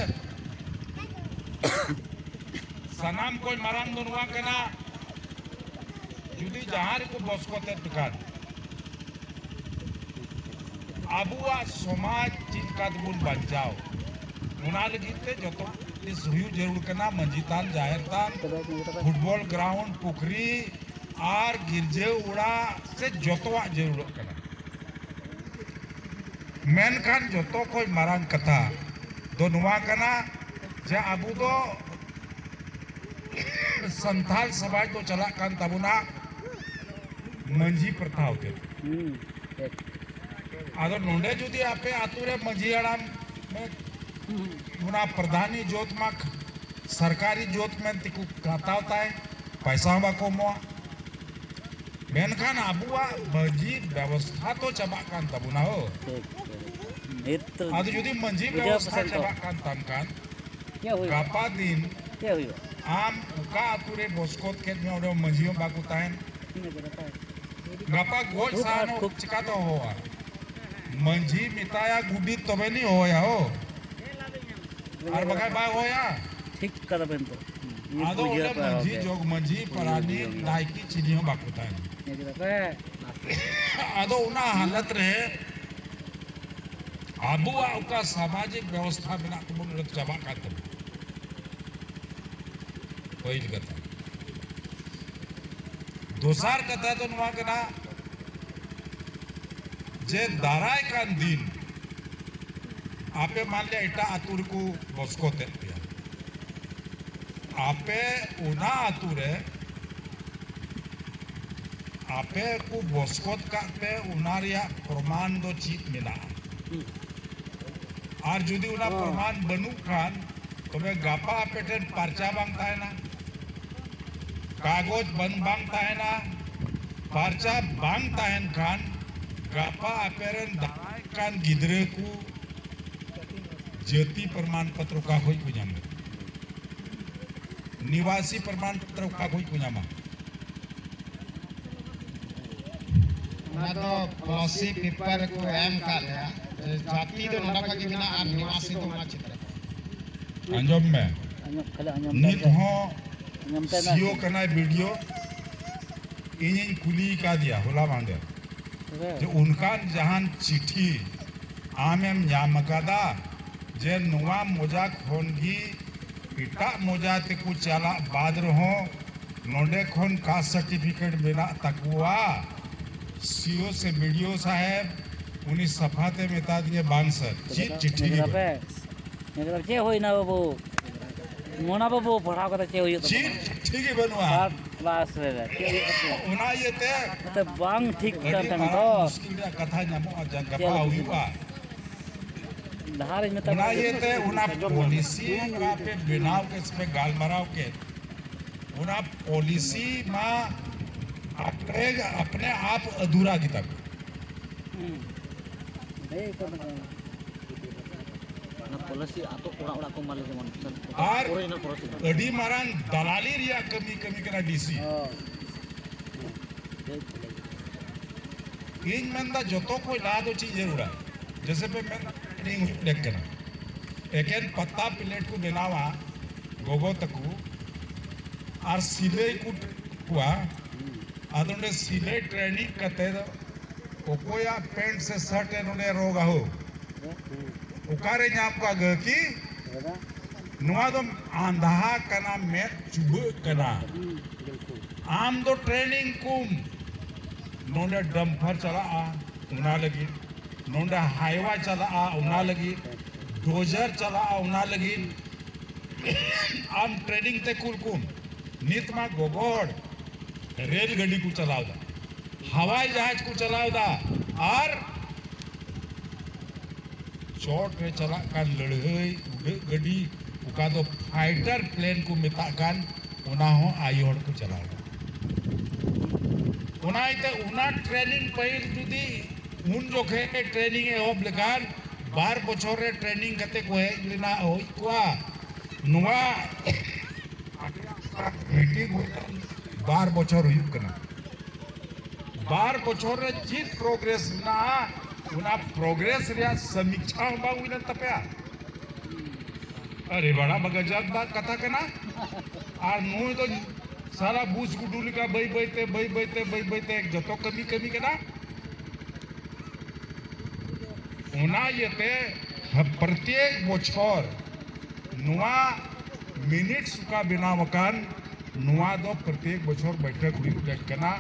ᱥᱟᱱᱟᱢ ᱠᱷᱚᱱ ᱢᱟᱨᱟᱝ ᱫᱚ ᱱᱚᱣᱟ ᱠᱟᱱᱟ, ᱡᱩᱫᱤ ᱡᱟᱦᱟᱸ ᱨᱮᱠᱚ ᱵᱚᱥᱠᱚᱛ ᱮᱫ ᱯᱮ ᱠᱷᱟᱱ, ᱟᱵᱚᱣᱟᱜ ᱥᱚᱢᱟᱡᱽ ᱪᱮᱫ ᱞᱮᱠᱟ ᱛᱮᱵᱚᱱ ᱵᱟᱧᱪᱟᱣ, ᱚᱱᱟ ᱞᱟᱹᱜᱤᱫ ᱛᱮ ᱡᱚᱛᱚ ᱡᱤᱱᱤᱥ ᱦᱩᱭᱩᱜ ᱡᱟᱹᱨᱩᱲ ᱠᱟᱱᱟ᱾ ᱢᱟᱹᱡᱷᱤ ᱛᱷᱟᱱ, ᱡᱟᱦᱮᱨ ᱛᱷᱟᱱ, ᱯᱷᱩᱴᱵᱚᱞ ᱜᱨᱟᱣᱩᱱᱰ, ᱯᱩᱠᱷᱨᱤ ᱟᱨ ᱜᱤᱨᱡᱟᱹ ᱚᱲᱟᱜ ᱥᱮ ᱡᱚᱛᱚᱣᱟᱜ ᱡᱟᱹᱨᱩᱲᱚᱜ ᱠᱟᱱᱟ᱾ ᱢᱮᱱᱠᱷᱟᱱ ᱡᱚᱛᱚ ᱠᱷᱚᱱ ᱢᱟᱨᱟᱝ ᱠᱟᱛᱷᱟ ᱫᱚ ᱱᱚᱣᱟ ᱠᱟᱱᱟ ᱡᱮ ᱟᱵᱚ ᱫᱚ ᱥᱟᱱᱛᱟᱲ ᱥᱚᱢᱟᱡᱽ ᱫᱚ ᱪᱟᱞᱟᱜ ᱠᱟᱱ ᱛᱟᱵᱚᱱᱟ ᱢᱟᱹᱡᱷᱤ ᱯᱨᱚᱛᱷᱟ ᱦᱚᱛᱮ ᱛᱮ᱾ ᱦᱩᱸ, ᱴᱷᱤᱠ᱾ ᱟᱫᱚ ᱱᱚᱰᱮ ᱡᱩᱫᱤ ᱟᱯᱮ ᱟᱛᱳ ᱨᱮ ᱢᱟᱹᱡᱷᱤ ᱦᱟᱲᱟᱢ, ᱚᱱᱟ ᱯᱨᱚᱫᱷᱟᱱᱤ ᱡᱚᱛ ᱢᱟ ᱥᱚᱨᱠᱟᱨᱤ ᱡᱚᱛ ᱢᱮᱱ ᱛᱮᱠᱚ ᱦᱟᱛᱟᱣ ᱛᱟᱭ, ᱯᱟᱭᱥᱟ ᱦᱚᱸ ᱵᱟᱠᱚ ᱮᱢᱚᱜᱼᱟ᱾ ᱢᱮᱱᱠᱷᱟᱱ ᱟᱵᱚᱣᱟᱜ ᱢᱟᱹᱡᱷᱤ ᱵᱮᱵᱚᱥᱛᱷᱟ ᱛᱚ ᱪᱟᱵᱟᱜ ᱠᱟᱱ ᱛᱟᱵᱚᱱᱟ ᱦᱳ᱾ ᱴᱷᱤᱠ, ᱴᱷᱤᱠ᱾ ᱱᱤᱛ ᱟᱫᱚ ᱡᱩᱫᱤ ᱢᱟᱹᱡᱷᱤ ᱵᱩᱡᱷᱟᱹᱣ ᱵᱮᱵᱚᱥᱛᱷᱟ ᱯᱮᱥᱮᱱ ᱛᱚ᱾ ᱪᱟᱵᱟᱜ ᱠᱟᱱ ᱛᱟᱢ ᱠᱷᱟᱱ, ᱪᱮᱫ ᱦᱩᱭᱩᱜᱼᱟ? ᱜᱟᱯᱟ ᱫᱤᱱ ᱪᱮᱫ ᱦᱩᱭᱩᱜᱼᱟ? ᱟᱢ ᱚᱠᱟ ᱟᱹᱛᱩ ᱨᱮ ᱵᱚᱥᱠᱚᱛ ᱠᱮᱫ ᱢᱮᱭᱟ, ᱚᱸᱰᱮ ᱢᱟᱹᱡᱷᱤ ᱦᱚᱸ ᱵᱟᱠᱚ ᱛᱟᱦᱮᱱ᱾ ᱴᱷᱤᱠ ᱟᱪᱷᱮ, ᱱᱟᱯᱟᱭ᱾ ᱜᱟᱯᱟ ᱜᱚᱡ ᱠᱷᱩᱵ ᱥᱟᱦᱟᱱ ᱟᱨ ᱠᱷᱩᱵ ᱪᱤᱠᱟᱛᱮ ᱦᱚᱦᱚᱣᱟ? ᱢᱟᱹᱡᱷᱤ ᱢᱮᱛᱟᱭᱟ ᱜᱩᱰᱤᱛ, ᱛᱚᱵᱮ ᱱᱤ ᱦᱚᱦᱚᱭᱟ ᱦᱳ᱾ ᱟᱨ ᱵᱟᱠᱷᱟᱡ ᱵᱟᱭ ᱦᱚᱦᱚᱭᱟ᱾ ᱴᱷᱤᱠ ᱠᱟᱫᱟ ᱵᱮᱱ ᱛᱚ᱾ ᱦᱩᱸ, ᱟᱫᱚ ᱵᱩᱡᱷᱟᱹᱣ ᱚᱸᱰᱮ ᱯᱮ ᱢᱟᱹᱡᱷᱤ, ᱦᱚᱲ ᱜᱮ᱾ ᱡᱚᱜᱽ ᱢᱟᱹᱡᱷᱤ, ᱵᱩᱡᱷᱟᱹᱣ, ᱯᱟᱨᱟᱱᱤᱠ, ᱵᱩᱡᱷᱟᱹᱣ᱾ ᱱᱟᱭᱠᱮ ᱪᱤᱞᱤ ᱦᱚᱸ ᱵᱟᱠᱚ ᱛᱟᱦᱮᱱᱟ᱾ ᱧᱮᱞ ᱠᱮᱫᱟ ᱯᱮ? ᱟᱫᱚ ᱚᱱᱟ ᱦᱟᱞᱚᱛ ᱨᱮ ᱟᱵᱚᱣᱟᱜ ᱚᱠᱟ ᱥᱟᱢᱟᱡᱤᱠ ᱵᱮᱵᱚᱥᱛᱷᱟ ᱢᱮᱱᱟᱜ ᱛᱟᱵᱚᱱ, ᱚᱸᱰᱮ ᱪᱟᱵᱟᱜ ᱠᱟᱱ ᱛᱟᱵᱚᱱᱟ᱾ ᱯᱟᱹᱦᱤᱞ ᱠᱟᱛᱷᱟ᱾ ᱫᱚᱥᱟᱨ ᱠᱟᱛᱷᱟ ᱫᱚ ᱱᱚᱣᱟ ᱠᱟᱱᱟ ᱡᱮ ᱫᱟᱨᱟᱭ ᱠᱟᱱ ᱫᱤᱱ ᱟᱯᱮ ᱢᱟᱱᱞᱤᱭᱟ ᱮᱴᱟᱜ ᱟᱹᱛᱩ ᱨᱮᱠᱚ ᱵᱚᱥᱠᱚᱛᱮᱫ ᱯᱮᱭᱟ, ᱟᱯᱮ ᱚᱱᱟ ᱟᱹᱛᱩ ᱨᱮ ᱟᱯᱮ ᱠᱚ ᱵᱚᱥᱠᱚᱛ ᱠᱟᱜ ᱯᱮ, ᱚᱱᱟ ᱨᱮᱭᱟᱜ ᱯᱨᱚᱢᱟᱱ ᱫᱚ ᱪᱮᱫ ᱢᱮᱱᱟᱜᱼᱟ? ᱦᱩᱸ᱾ ᱟᱨ ᱡᱩᱫᱤ ᱚᱱᱟ ᱦᱚᱸ᱾ ᱯᱨᱚᱢᱟᱱ ᱵᱟᱹᱱᱩᱜ ᱠᱷᱟᱱ, ᱛᱚᱵᱮ ᱜᱟᱯᱟ ᱟᱯᱮ ᱴᱷᱮᱱ ᱯᱟᱨᱪᱟ ᱵᱟᱝ ᱛᱟᱦᱮᱱᱟ, ᱠᱟᱜᱚᱡᱽ ᱵᱟᱝ, ᱵᱟᱝ ᱛᱟᱦᱮᱱᱟ᱾ ᱯᱟᱨᱪᱟ ᱵᱟᱝ ᱛᱟᱦᱮᱱ ᱠᱷᱟᱱ, ᱜᱟᱯᱟ ᱟᱯᱮ ᱨᱮᱱ ᱫᱟᱨᱟᱭ ᱠᱟᱱ ᱜᱤᱫᱽᱨᱟᱹ ᱠᱚ ᱡᱟᱹᱛᱤ ᱯᱨᱚᱢᱟᱱ ᱯᱚᱛᱨᱚ ᱚᱠᱟ ᱠᱷᱚᱡ ᱠᱚ ᱧᱟᱢᱟ? ᱱᱤᱵᱟᱥᱤ ᱯᱨᱚᱢᱟᱱ ᱯᱚᱛᱨᱚ ᱚᱠᱟ ᱠᱷᱚᱡ ᱠᱚ ᱧᱟᱢᱟ? ᱚᱱᱟ ᱫᱚ ᱯᱚᱞᱚᱥᱤ ᱯᱮᱯᱟᱨ ᱨᱮᱠᱚ ᱮᱢ ᱟᱠᱟᱫ ᱞᱮᱭᱟ, ᱡᱮ ᱡᱟᱹᱛᱤ ᱫᱚ ᱱᱚᱰᱮ ᱠᱷᱚᱡ ᱜᱮ ᱢᱮᱱᱟᱜᱼᱟ ᱟᱨ ᱱᱤᱵᱟᱥᱤ ᱫᱚ ᱚᱱᱟ ᱪᱮᱛᱟᱱ ᱨᱮ᱾ ᱟᱸᱡᱚᱢ ᱢᱮ, ᱟᱸᱡᱚᱢ, ᱠᱷᱟᱹᱞᱤ ᱟᱸᱡᱚᱢ ᱱᱤᱛ ᱢᱮ᱾ ᱦᱚᱸ ᱟᱸᱡᱚᱢ ᱛᱟᱭ ᱢᱮ᱾ ᱥᱤᱭᱳ ᱠᱟᱱᱟᱭ ᱵᱤᱰᱤᱭᱳ, ᱤᱧᱤᱧ ᱠᱩᱞᱤ ᱠᱟᱫᱮᱭᱟ ᱦᱚᱞᱟ ᱢᱟᱦᱫᱮᱨ᱾ ᱛᱚᱵᱮ? ᱡᱮ ᱚᱱᱠᱟᱱ ᱡᱟᱦᱟᱱ ᱪᱤᱴᱷᱤ ᱟᱢᱮᱢ ᱧᱟᱢ ᱟᱠᱟᱫᱟ ᱡᱮ ᱱᱚᱣᱟ ᱢᱚᱡᱟ ᱠᱷᱚᱱ ᱜᱮ ᱮᱴᱟᱜ ᱢᱚᱡᱟ ᱛᱮᱠᱚ ᱪᱟᱞᱟᱜ ᱵᱟᱫ ᱨᱮᱦᱚᱸ ᱱᱚᱰᱮ ᱠᱷᱚᱱ ᱠᱟᱥᱴ ᱥᱟᱨᱴᱤᱯᱷᱤᱠᱮᱴ ᱢᱮᱱᱟᱜ ᱛᱟᱠᱚᱣᱟ? ᱥᱤᱭᱳ ᱥᱮ ᱵᱤᱰᱤᱭᱳ ᱥᱟᱦᱮᱵᱽ ᱩᱱᱤ ᱥᱟᱯᱷᱟ ᱛᱮ ᱢᱮᱛᱟ ᱫᱤᱧᱟ, "ᱵᱟᱝ ᱥᱟᱨ, ᱪᱮᱫ ᱪᱤᱴᱷᱤ ᱜᱮ ᱵᱟᱹᱱᱩᱜ᱾" ᱪᱮᱫ ᱦᱩᱭᱱᱟ ᱵᱟᱹᱵᱩ? ᱢᱚᱱᱟ ᱵᱟᱹᱵᱩ, ᱯᱟᱲᱦᱟᱣ ᱠᱟᱛᱮ ᱪᱮᱫ ᱦᱩᱭᱩᱜ ᱛᱟᱵᱚᱱᱟ? ᱪᱮᱫ ᱪᱤᱴᱷᱤ ᱜᱮ ᱵᱟᱹᱱᱩᱜᱼᱟ᱾ ᱠᱞᱟᱥ ᱨᱮ ᱪᱮᱫ ᱦᱩᱭᱩᱜ ᱛᱟᱵᱚᱱᱟ? ᱚᱱᱟ ᱤᱭᱟᱹᱛᱮ ᱱᱚᱛᱮ ᱵᱟᱝ ᱴᱷᱤᱠ ᱟᱹᱰᱤ ᱠᱟᱱ ᱛᱟᱦᱮᱸ ᱢᱟᱨᱟᱝ ᱫᱚ᱾ ᱢᱩᱥᱠᱤᱞ ᱨᱮᱭᱟᱜ ᱠᱟᱛᱷᱟ ᱧᱟᱢᱚᱜᱼᱟ, ᱡᱟ-, ᱪᱮᱫ ᱜᱟᱯᱟ ᱞᱮᱠᱟ ᱦᱩᱭᱩᱜᱼᱟ᱾ ᱞᱟᱦᱟ ᱨᱮᱧ ᱢᱮᱛᱟ ᱚᱱᱟ ᱵᱤᱱᱟ᱾ ᱤᱭᱟᱹᱛᱮ ᱚᱱᱟ ᱯᱚᱞᱤᱥᱤ ᱚᱠᱟ ᱯᱮ ᱵᱮᱱᱟᱣ ᱠᱮᱫ ᱥᱮ ᱯᱮ ᱜᱟᱞᱢᱟᱨᱟᱣ ᱠᱮᱫ, ᱚᱱᱟ ᱯᱚᱞᱤᱥᱤ ᱢᱟ ᱟᱯᱮ, ᱟᱯᱱᱮ ᱟᱯ ᱟᱫᱷᱩᱨᱟ ᱜᱮᱛᱟ ᱯᱮ᱾ ᱦᱩᱸ᱾ ᱚᱱᱟ ᱯᱚᱞᱤᱥᱤ ᱟᱛᱳ ᱚᱲᱟᱜ ᱚᱲᱟᱜ ᱠᱚ ᱮᱢᱟ ᱞᱮ ᱡᱮᱢᱚᱱ᱾ ᱟᱨ ᱯᱩᱨᱟᱹ ᱤᱱᱟᱹ ᱯᱚᱞᱤᱥᱤ ᱠᱟᱱᱟ᱾ ᱟᱹᱰᱤ ᱢᱟᱨᱟᱝ ᱫᱟᱞᱟᱞᱤ ᱨᱮᱭᱟᱜ ᱠᱟᱹᱢᱤ ᱠᱟᱹᱢᱤ ᱠᱟᱱᱟ ᱰᱤᱥᱤ᱾ ᱦᱳᱭ᱾ ᱤᱧ ᱢᱮᱱᱫᱟ ᱡᱚᱛᱚ ᱠᱷᱚᱡ ᱞᱟᱦᱟ ᱫᱚ ᱪᱮᱫ ᱡᱟᱹᱨᱩᱲᱟ? ᱡᱮᱥᱮ ᱯᱮ ᱢᱮᱱ ᱴᱨᱮᱱᱤᱝ ᱦᱩᱭᱩᱜ ᱞᱮᱠ ᱠᱟᱱᱟ, ᱮᱠᱮᱱ ᱯᱟᱛᱟ ᱯᱞᱮᱴ ᱠᱚ ᱵᱮᱱᱟᱣᱟ ᱜᱚᱜᱚ ᱛᱟᱠᱚ ᱟᱨ ᱥᱤᱞᱟᱹᱭ ᱠᱚ ᱠᱚᱣᱟ, ᱟᱫᱚ ᱚᱸᱰᱮ ᱥᱤᱞᱟᱹᱭ ᱴᱨᱮᱱᱤᱝ ᱠᱟᱛᱮ ᱫᱚ ᱚᱠᱚᱭᱟᱜ ᱯᱮᱱᱴ ᱥᱮ ᱥᱟᱨᱴ ᱮ ᱱᱚᱰᱮ ᱨᱚᱜᱟ ᱦᱳ? ᱚᱠᱟᱨᱮ ᱧᱟᱢ ᱠᱚᱣᱟ ᱜᱟᱹᱦᱠᱤ? ᱱᱚᱣᱟ ᱫᱚ ᱟᱸᱫᱷᱟ ᱠᱟᱱᱟ, ᱢᱮᱫ ᱪᱩᱵᱟᱹᱜ ᱠᱟᱱᱟ᱾ ᱟᱢ ᱫᱚ ᱴᱨᱮᱱᱤᱝ ᱠᱚᱢ, ᱱᱚᱰᱮ ᱰᱟᱢᱯᱷᱟᱨ ᱪᱟᱞᱟᱜᱼᱟ ᱚᱱᱟ ᱞᱟᱹᱜᱤᱫ, ᱱᱚᱰᱮ ᱦᱟᱭᱣᱟ ᱪᱟᱞᱟᱜᱼᱟ ᱚᱱᱟ ᱞᱟᱹᱜᱤᱫ, ᱰᱳᱡᱟᱨ ᱪᱟᱞᱟᱜᱼᱟ ᱚᱱᱟ ᱞᱟᱹᱜᱤᱫ᱾ ᱟᱢ ᱴᱨᱮᱱᱤᱝ ᱛᱮ ᱠᱩᱞ ᱠᱚᱢ᱾ ᱱᱤᱛ ᱢᱟ ᱜᱚᱜᱚ ᱦᱚᱲ ᱨᱮᱞ ᱜᱟᱹᱰᱤ ᱠᱚ ᱪᱟᱞᱟᱣ ᱮᱫᱟ, ᱦᱟᱣᱟᱭ ᱡᱟᱦᱟᱡᱽ ᱠᱚ ᱪᱟᱞᱟᱣ ᱮᱫᱟ, ᱟᱨ ᱪᱚᱴ ᱨᱮ ᱪᱟᱞᱟᱜ ᱠᱟᱱ ᱞᱟᱹᱲᱦᱟᱹᱭ ᱩᱰᱟᱹᱜ ᱜᱟᱹᱰᱤ, ᱚᱠᱟ ᱫᱚ ᱯᱷᱟᱭᱴᱟᱨ ᱯᱞᱮᱱ ᱠᱚ ᱢᱮᱛᱟᱜ ᱠᱟᱱ, ᱚᱱᱟ ᱦᱚᱸ ᱟᱭᱳ ᱦᱚᱲ ᱠᱚ ᱪᱟᱞᱟᱣ ᱮᱫᱟ᱾ ᱚᱱᱟ ᱤᱭᱟᱹᱛᱮ ᱚᱱᱟ ᱴᱨᱮᱱᱤᱝ ᱯᱟᱹᱦᱤᱞ ᱡᱩᱫᱤ ᱩᱱ ᱡᱚᱠᱷᱮᱡ ᱴᱨᱮᱱᱤᱝ ᱮᱦᱚᱵ ᱞᱮᱠᱷᱟᱱ ᱵᱟᱨ ᱵᱚᱪᱷᱚᱨ ᱨᱮ ᱴᱨᱮᱱᱤᱝ ᱠᱟᱛᱮ ᱠᱚ ᱦᱮᱡ ᱞᱮᱱᱟ, ᱦᱩᱭ ᱠᱚᱜᱼᱟ᱾ ᱱᱚᱣᱟ ᱢᱤᱴᱤᱝ ᱦᱩᱭᱮᱱ ᱵᱟᱨ ᱵᱚᱪᱷᱚᱨ ᱦᱩᱭᱩᱜ ᱠᱟᱱᱟ᱾ ᱵᱟᱨ ᱵᱚᱪᱷᱚᱨ ᱨᱮ ᱪᱮᱫ ᱯᱨᱚᱜᱨᱮᱥ ᱢᱮᱱᱟᱜᱼᱟ, ᱚᱱᱟ ᱯᱨᱚᱜᱨᱮᱥ ᱨᱮᱭᱟᱜ ᱥᱚᱢᱤᱠᱪᱷᱟ ᱦᱚᱸ ᱵᱟᱝ ᱦᱩᱭ ᱞᱮᱱ ᱛᱟᱯᱮᱭᱟ᱾ ᱟᱨᱮ ᱵᱟᱲᱟ ᱵᱟ ᱜᱟᱡᱟᱵ ᱵᱟ ᱠᱟᱛᱷᱟ ᱠᱟᱱᱟ᱾ ᱟᱨ ᱱᱩᱭ ᱫᱚ ᱥᱟᱨᱟ ᱵᱩᱥ ᱜᱩᱰᱩ ᱞᱮᱠᱟ ᱵᱟᱹᱭ ᱵᱟᱹᱭ ᱛᱮ, ᱵᱟᱹᱭ ᱵᱟᱹᱭ ᱛᱮ, ᱵᱟᱹᱭ ᱵᱟᱹᱭ ᱛᱮ ᱡᱚᱛᱚ ᱠᱟᱹᱢᱤ ᱠᱟᱹᱢᱤ ᱠᱟᱱᱟ᱾ ᱚᱱᱟ ᱤᱭᱟᱹᱛᱮ ᱯᱨᱚᱛᱮᱠ ᱵᱚᱪᱷᱚᱨ ᱱᱚᱣᱟ ᱢᱤᱱᱤᱴᱥ ᱚᱠᱟ ᱵᱮᱱᱟᱣ ᱟᱠᱟᱱ, ᱱᱚᱣᱟ ᱫᱚ ᱯᱨᱚᱛᱮᱠ ᱵᱚᱪᱷᱚᱨ ᱵᱟᱹᱭᱴᱷᱟᱹᱠ ᱦᱩᱭᱩᱜ ᱞᱮᱠ ᱠᱟᱱᱟ᱾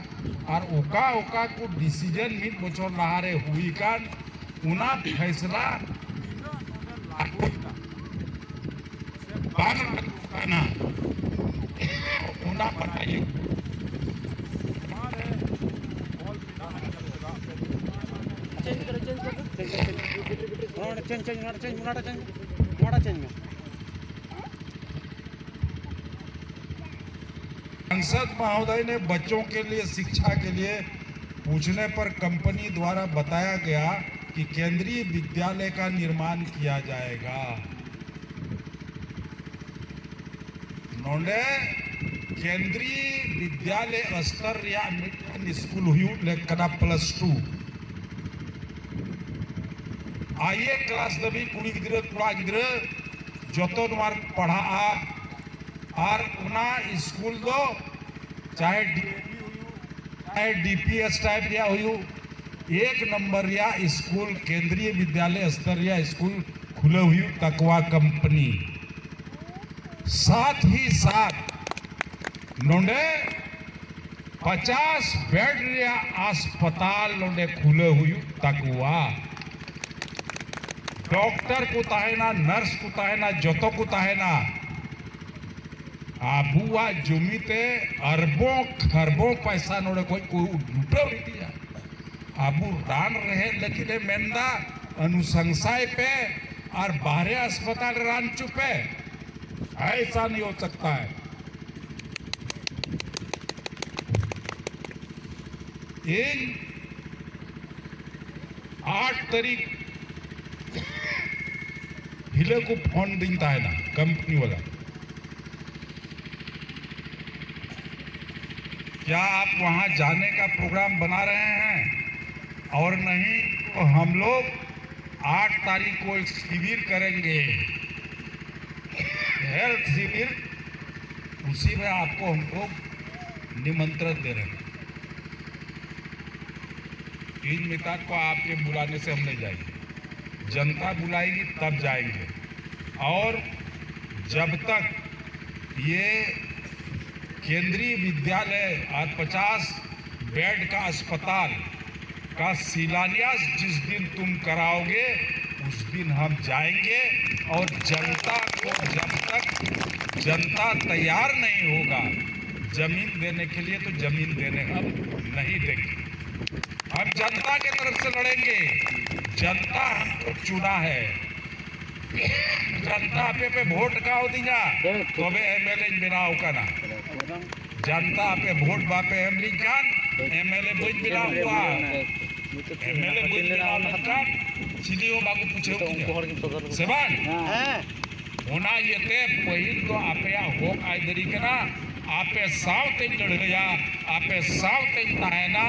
ᱟᱨ ᱚᱠᱟ ᱚᱠᱟ ᱠᱚ ᱰᱤᱥᱤᱡᱚᱱ ᱢᱤᱫ ᱵᱚᱪᱷᱚᱨ ᱞᱟᱦᱟᱨᱮ ᱦᱩᱭ ᱟᱠᱟᱱ, ᱚᱱᱟ ᱯᱷᱮᱥᱞᱟ ᱵᱟᱝ ᱞᱟᱹᱜᱩᱜ ᱠᱟᱱᱟ, ᱚᱱᱟ ᱵᱟᱰᱟᱭ ᱦᱩᱭᱩᱜ᱾ ᱪᱮᱧᱡᱽ ᱠᱚᱨᱚ, ᱪᱮᱧᱡᱽ ᱠᱚᱨᱚ᱾ ᱱᱚᱰᱮ ᱪᱮᱧᱡᱽ, ᱪᱮᱧᱡᱽ, ᱱᱚᱰᱮ ᱪᱮᱧᱡᱽ, ᱱᱚᱰᱮ ᱪᱮᱧᱡᱽ ᱢᱮ, ᱱᱚᱰᱮ ᱪᱮᱧᱡᱽ ᱢᱮ᱾ सांसद महोदय ने बच्चों के लिए शिक्षा के लिए पूछने पर कंपनी द्वारा बताया गया कि केंद्रीय विद्यालय का निर्माण किया जाएगा। ᱱᱚᱰᱮ ᱠᱮᱱᱫᱨᱤᱭ ᱵᱤᱫᱽᱭᱟᱞᱚᱭ ᱥᱛᱚᱨ ᱨᱮᱭᱟᱜ ᱢᱤᱫᱴᱮᱱ ᱥᱠᱩᱞ ᱦᱩᱭᱩᱜ ᱞᱮᱠ ᱠᱟᱱᱟ, ᱯᱞᱟᱥ ᱴᱩ᱾ ᱟᱭᱮ ᱠᱞᱟᱥ ᱫᱷᱟᱹᱵᱤᱡ ᱠᱩᱲᱤ ᱜᱤᱫᱽᱨᱟᱹ, ᱠᱚᱲᱟ ᱜᱤᱫᱽᱨᱟᱹ ᱡᱚᱛᱚ ᱱᱚᱣᱟ ᱨᱮᱠᱚ ᱯᱟᱲᱦᱟᱜᱼᱟ᱾ ᱟᱨ ᱚᱱᱟ ᱥᱠᱩᱞ ᱫᱚ ᱪᱟᱦᱮ ᱰᱤ ᱮ ᱯᱤ ᱦᱩᱭᱩᱜ, ᱪᱟᱦᱮ ᱰᱤ ᱯᱤ ᱮᱥ ᱴᱟᱭᱤᱯ ᱨᱮᱭᱟᱜ ᱦᱩᱭᱩᱜ, ᱮᱠ ᱱᱚᱢᱵᱚᱨ ᱨᱮᱭᱟᱜ ᱥᱠᱩᱞ, ᱠᱮᱱᱫᱨᱤᱭ ᱵᱤᱫᱽᱭᱟᱞᱚᱭ ᱥᱛᱚᱨ ᱨᱮᱭᱟᱜ ᱥᱠᱩᱞ ᱠᱷᱩᱞᱟᱹᱣ ᱦᱩᱭᱩᱜ ᱛᱟᱠᱚᱣᱟ ᱠᱳᱢᱯᱟᱱᱤ᱾ ᱥᱟᱛ ᱦᱤ ᱥᱟᱛ ᱱᱚᱰᱮ ᱯᱚᱪᱟᱥ ᱵᱮᱰ ᱨᱮᱭᱟᱜ ᱟᱥᱯᱟᱛᱟᱞ ᱱᱚᱰᱮ ᱠᱷᱩᱞᱟᱹᱣ ᱦᱩᱭᱩᱜ ᱛᱟᱠᱚᱣᱟ᱾ ᱰᱚᱠᱴᱚᱨ ᱠᱚ ᱛᱟᱦᱮᱱᱟ, ᱱᱟᱨᱥ ᱠᱚ ᱛᱟᱦᱮᱱᱟ, ᱡᱚᱛᱚ ᱠᱚ ᱛᱟᱦᱮᱱᱟ᱾ ᱟᱵᱚᱣᱟᱜ ᱡᱚᱢᱤ ᱛᱮ ᱟᱨᱵᱚ ᱠᱷᱟᱨᱵᱚ ᱯᱟᱭᱥᱟ ᱱᱚᱰᱮ ᱠᱷᱚᱡ ᱠᱚ ᱞᱩᱴᱟᱹᱣ ᱤᱫᱤᱭᱟ᱾ ᱟᱵᱚ ᱨᱟᱱ ᱨᱮᱦᱮᱫ ᱞᱟᱹᱜᱤᱫ ᱮ ᱢᱮᱱᱫᱟ, ᱟᱹᱱᱩᱥᱟᱝᱥᱟᱭ ᱯᱮ ᱟᱨ ᱵᱟᱦᱨᱮ ᱟᱥᱯᱟᱛᱟᱞ ᱨᱮ ᱨᱟᱱ ᱦᱚᱪᱚ ᱯᱮ᱾ ᱟᱭᱥᱟ ᱱᱤᱭᱚ ᱥᱟᱠᱛᱟ ᱦᱟᱭ᱾ ᱤᱧ ᱟᱴ ᱛᱟᱹᱨᱤᱠᱷ ᱦᱤᱞᱳᱜ ᱠᱚ ᱯᱷᱳᱱ ᱫᱤᱧ ᱛᱟᱦᱮᱱᱟ ᱠᱳᱢᱯᱟᱱᱤ ᱵᱟᱞᱟ, क्या आप वहां जाने का प्रोग्राम बना रहे हैं? और नहीं तो हम लोग आठ तारीख को एक शिविर करेंगे, हेल्थ शिविर, उसी में आपको हम लोग निमंत्रण दे रहे हैं। इन मितान को आपके बुलाने से हम नहीं जाएंगे, जनता बुलाएगी तब जाएंगे। और जब तक ये केंद्रीय विद्यालय और पचास बेड का अस्पताल का शिलान्यास जिस दिन तुम कराओगे, उस दिन हम जाएंगे। और जनता को, जब तक जनता तैयार नहीं होगा जमीन देने के लिए, तो जमीन देने हम नहीं देंगे। हम जनता के तरफ से लड़ेंगे। जनता हमको चुना है। जनता पे पे वोट का दिया, तो वे एमएलए बनाओ का ना। जनता पे वोट बापे एम लिखान, एमएलए बन बनाओ हुआ। एमएलए बन बनाओ लिखान, सीधी हो बाबू पूछे हो क्या? सेवन। ᱚᱱᱟ ᱤᱭᱟᱹᱛᱮ ᱯᱟᱹᱦᱤᱞ ᱫᱚ ᱟᱯᱮᱭᱟᱜ ᱦᱚᱠ ᱟᱹᱭᱫᱟᱹᱨᱤ ᱠᱟᱱᱟ, ᱟᱯᱮ ᱥᱟᱶᱛᱮᱧ ᱞᱟᱹᱲᱦᱟᱹᱭᱟ, ᱟᱯᱮ ᱥᱟᱶᱛᱮᱧ ᱛᱟᱦᱮᱱᱟ,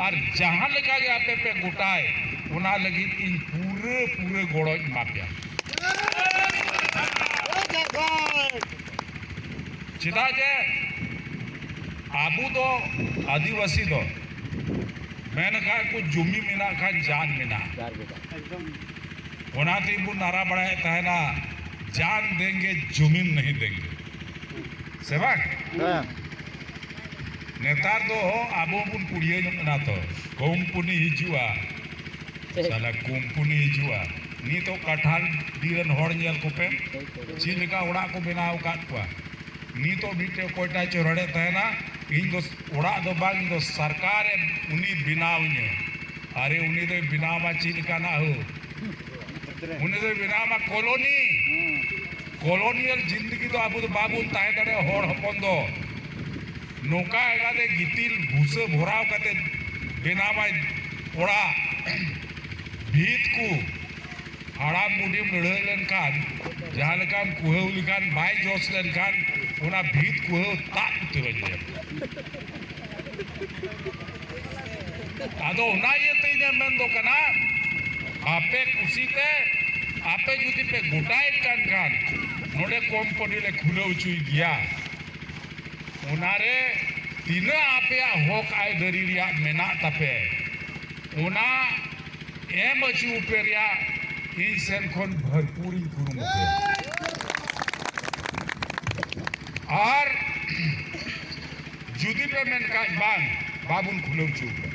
ᱟᱨ ᱡᱟᱦᱟᱸ ᱞᱮᱠᱟ ᱜᱮ ᱟᱯᱮ ᱯᱮ ᱜᱚᱴᱟᱭ, ᱚᱱᱟ ᱞᱟᱹᱜᱤᱫ ᱤᱧ ᱯᱩᱨᱟᱹ ᱯᱩᱨᱟᱹ ᱜᱚᱲᱚᱧ ᱮᱢᱟ ᱯᱮᱭᱟ᱾ ᱪᱮᱫᱟᱜ ᱡᱮ ᱟᱵᱚ ᱫᱚ ᱟᱹᱫᱤᱵᱟᱹᱥᱤ ᱫᱚ ᱢᱮᱱ ᱠᱷᱟᱱ ᱠᱚ ᱡᱩᱢᱤ ᱢᱮᱱᱟᱜ ᱠᱷᱟᱱ ᱡᱟᱱ ᱢᱮᱱᱟᱜᱼᱟ᱾ ᱚᱱᱟ ᱛᱮᱜᱮ ᱵᱚᱱ ᱱᱟᱨᱟ ᱵᱟᱲᱟᱭᱮᱫ ᱛᱟᱦᱮᱱᱟ, "ᱡᱟᱱ ᱫᱮᱝᱜᱮ ᱡᱩᱢᱤᱱ ᱱᱟᱦᱤ ᱫᱮᱝᱜᱮ", ᱥᱮ ᱵᱟᱝ? ᱦᱮᱸ᱾ ᱱᱮᱛᱟᱨ ᱫᱚ ᱟᱵᱚ ᱵᱚᱱ ᱠᱩᱲᱤᱭᱟᱹ ᱧᱚᱜ ᱮᱱᱟ ᱛᱚ, ᱠᱳᱢᱯᱟᱱᱤ ᱦᱤᱡᱩᱜᱼᱟ, ᱥᱟᱞᱟ ᱠᱳᱢᱯᱟᱱᱤ ᱦᱤᱡᱩᱜᱼᱟ᱾ ᱱᱤᱛᱚᱜ ᱠᱟᱴᱷᱟᱞ ᱰᱤ ᱨᱮᱱ ᱦᱚᱲ ᱧᱮᱞ ᱠᱚᱯᱮ, ᱪᱮᱫ ᱞᱮᱠᱟ ᱚᱲᱟᱜ ᱠᱚ ᱵᱮᱱᱟᱣ ᱟᱠᱟᱫ ᱠᱚᱣᱟ᱾ ᱱᱤᱛᱚᱜ ᱢᱤᱫᱴᱮᱡ ᱚᱠᱚᱭᱴᱟᱜ ᱪᱚ ᱨᱚᱲᱮᱫ ᱛᱟᱦᱮᱱᱟ, "ᱤᱧ ᱫᱚ ᱚᱲᱟᱜ ᱫᱚ ᱵᱟᱝ, ᱤᱧ ᱫᱚ ᱥᱚᱨᱠᱟᱨᱮ ᱩᱱᱤ ᱵᱮᱱᱟᱣ ᱤᱧᱟᱹ᱾" ᱟᱨᱮ, ᱩᱱᱤ ᱫᱚᱭ ᱵᱮᱱᱟᱣ ᱢᱟ ᱪᱮᱫ ᱞᱮᱠᱟᱱᱟᱜ ᱦᱳ? ᱩᱱᱤ ᱫᱚᱭ ᱵᱮᱱᱟᱣ ᱢᱟ ᱠᱚᱞᱚᱱᱤ᱾ ᱠᱚᱞᱚᱱᱤᱭᱟᱞ ᱡᱤᱱᱫᱜᱤ ᱫᱚ ᱟᱵᱚ ᱫᱚ ᱵᱟᱵᱚᱱ ᱛᱟᱦᱮᱸ ᱫᱟᱲᱮᱭᱟᱜᱼᱟ, ᱦᱚᱲ ᱦᱚᱯᱚᱱ ᱫᱚ᱾ ᱱᱚᱝᱠᱟ ᱮᱜᱟᱛᱮ ᱜᱤᱛᱤᱞ ᱵᱷᱩᱥᱟᱹ ᱵᱷᱚᱨᱟᱣ ᱠᱟᱛᱮ ᱵᱮᱱᱟᱣᱟᱭ ᱚᱲᱟᱜ᱾ ᱵᱷᱤᱛ ᱠᱚ ᱦᱟᱲᱟᱢ ᱵᱩᱰᱷᱤᱢ ᱞᱟᱹᱲᱦᱟᱹᱭ ᱞᱮᱱᱠᱷᱟᱱ, ᱡᱟᱦᱟᱸ ᱞᱮᱠᱟᱢ ᱠᱩᱦᱟᱹᱣ ᱞᱮᱠᱷᱟᱱ ᱵᱟᱭ ᱡᱚᱥ ᱞᱮᱱᱠᱷᱟᱱ, ᱚᱱᱟ ᱵᱷᱤᱛ ᱠᱩᱦᱟᱹᱣ ᱛᱟᱵ ᱩᱛᱟᱹᱨ ᱟᱹᱧ ᱞᱮᱱ᱾ ᱟᱫᱚ ᱚᱱᱟ ᱤᱭᱟᱹᱛᱮ ᱤᱧᱟᱹᱜ ᱢᱮᱱ ᱫᱚ ᱠᱟᱱᱟ, ᱟᱯᱮ ᱠᱩᱥᱤᱛᱮ ᱟᱯᱮ ᱡᱩᱫᱤ ᱯᱮ ᱜᱚᱴᱟᱭᱮᱫ ᱠᱟᱱ ᱠᱷᱟᱱ, ᱱᱚᱰᱮ ᱠᱳᱢᱯᱟᱱᱤ ᱞᱮ ᱠᱷᱩᱞᱟᱹᱣ ᱦᱚᱪᱚᱭ ᱜᱮᱭᱟ᱾ ᱚᱱᱟᱨᱮ ᱛᱤᱱᱟᱹᱜ ᱟᱯᱮᱭᱟᱜ ᱦᱚᱠ ᱟᱹᱭᱫᱟᱹᱨᱤ ᱨᱮᱭᱟᱜ ᱢᱮᱱᱟᱜ ᱛᱟᱯᱮ, ᱚᱱᱟ ᱮᱢ ᱦᱚᱪᱚ ᱯᱮ ᱨᱮᱭᱟᱜ ᱤᱧ ᱥᱮᱱ ᱠᱷᱚᱱ ᱵᱷᱚᱨᱯᱩᱨ ᱤᱧ ᱠᱩᱨᱩᱢᱩᱴᱩᱭᱟ᱾ ᱟᱨ ᱡᱩᱫᱤ ᱯᱮ ᱢᱮᱱ ᱠᱷᱟᱡ, "ᱵᱟᱝ, ᱵᱟᱵᱚᱱ ᱠᱷᱩᱞᱟᱹᱣ ᱦᱚᱪᱚ ᱠᱚᱣᱟ",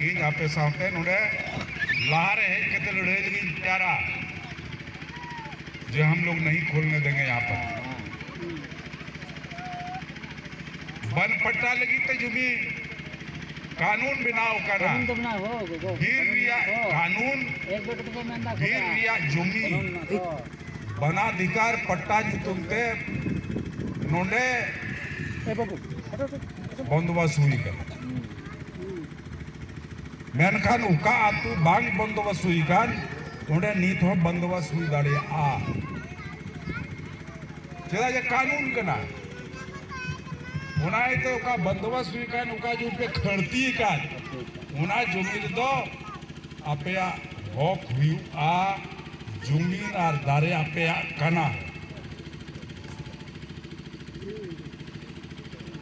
ᱤᱧ ᱟᱯᱮ ᱥᱟᱶᱛᱮ ᱱᱚᱰᱮ ᱞᱟᱦᱟᱨᱮ ᱦᱮᱡ ᱠᱟᱛᱮ ᱞᱟᱹᱲᱦᱟᱹᱭ ᱞᱟᱹᱜᱤᱫ ᱤᱧ ᱛᱮᱭᱟᱨᱟ᱾ ᱡᱮ ᱦᱟᱢ ᱞᱳᱜ ᱱᱟᱦᱤ ᱠᱷᱳᱞᱱᱮ ᱫᱮᱝᱜᱮ ᱭᱟᱦᱟᱸ ᱯᱟᱨ᱾ ᱵᱚᱱ ᱯᱟᱴᱴᱟ ᱞᱟᱹᱜᱤᱫ ᱛᱮ ᱡᱩᱢᱤ ᱠᱟᱹᱱᱩᱱ ᱵᱮᱱᱟᱣ ᱠᱟᱱᱟ᱾ ᱠᱟᱹᱱᱩᱱ ᱫᱚ ᱢᱮᱱᱟᱜᱼᱟ, ᱦᱳ, ᱜᱚᱜᱚ᱾ ᱵᱤᱨ ᱨᱮᱭᱟᱜ ᱦᱳ᱾ ᱠᱟᱹᱱᱩᱱ, ᱮᱠ ᱵᱮᱴ ᱫᱚᱠᱚ ᱢᱮᱱᱫᱟ ᱵᱤᱨ ᱠᱚ᱾ ᱨᱮᱭᱟᱜ ᱡᱩᱢᱤ, ᱠᱟᱹᱱᱩᱱ ᱢᱮᱱᱟᱜᱼᱟ, ᱦᱳ᱾ ᱵᱚᱱᱟᱫᱷᱤᱠᱟᱨ ᱯᱟᱴᱴᱟ ᱧᱩᱛᱩᱢ ᱛᱮ ᱱᱚᱰᱮ ᱮ ᱵᱟᱹᱵᱩ, ᱦᱟᱴᱚ, ᱦᱟᱴᱚ, ᱦᱟᱴᱚ᱾ ᱵᱚᱱᱫᱳᱵᱚᱥᱛ ᱦᱩᱭ ᱠᱟᱱᱟ᱾ ᱦᱩᱸ᱾ ᱢᱮᱱᱠᱷᱟᱱ ᱚᱠᱟ ᱟᱹᱛᱩ ᱵᱟᱝ ᱵᱚᱱᱫᱳᱵᱚᱥᱛ ᱦᱩᱭ ᱠᱟᱱ, ᱚᱸᱰᱮ ᱱᱤᱛ ᱦᱚᱸ ᱵᱚᱱᱫᱳᱵᱚᱥᱛ ᱦᱩᱭ ᱫᱟᱲᱮᱭᱟᱜᱼᱟ᱾ ᱪᱮᱫᱟᱜ ᱡᱮ ᱠᱟᱹᱱᱩᱱ ᱠᱟᱱᱟ᱾ ᱚᱱᱟ ᱤᱭᱟᱹᱛᱮ ᱚᱠᱟ ᱵᱚᱱᱫᱳᱵᱚᱥᱛ ᱦᱩᱭ ᱠᱟᱱ, ᱚᱠᱟ ᱡᱩᱢᱤ ᱯᱮ ᱠᱷᱟᱹᱲᱛᱤ ᱠᱟᱱ, ᱚᱱᱟ ᱡᱩᱢᱤ ᱨᱮᱫᱚ ᱟᱯᱮᱭᱟᱜ ᱦᱚᱠ ᱦᱩᱭᱩᱜᱼᱟ᱾ ᱡᱩᱢᱤ ᱟᱨ ᱫᱟᱨᱮ ᱟᱯᱮᱭᱟᱜ ᱠᱟᱱᱟ᱾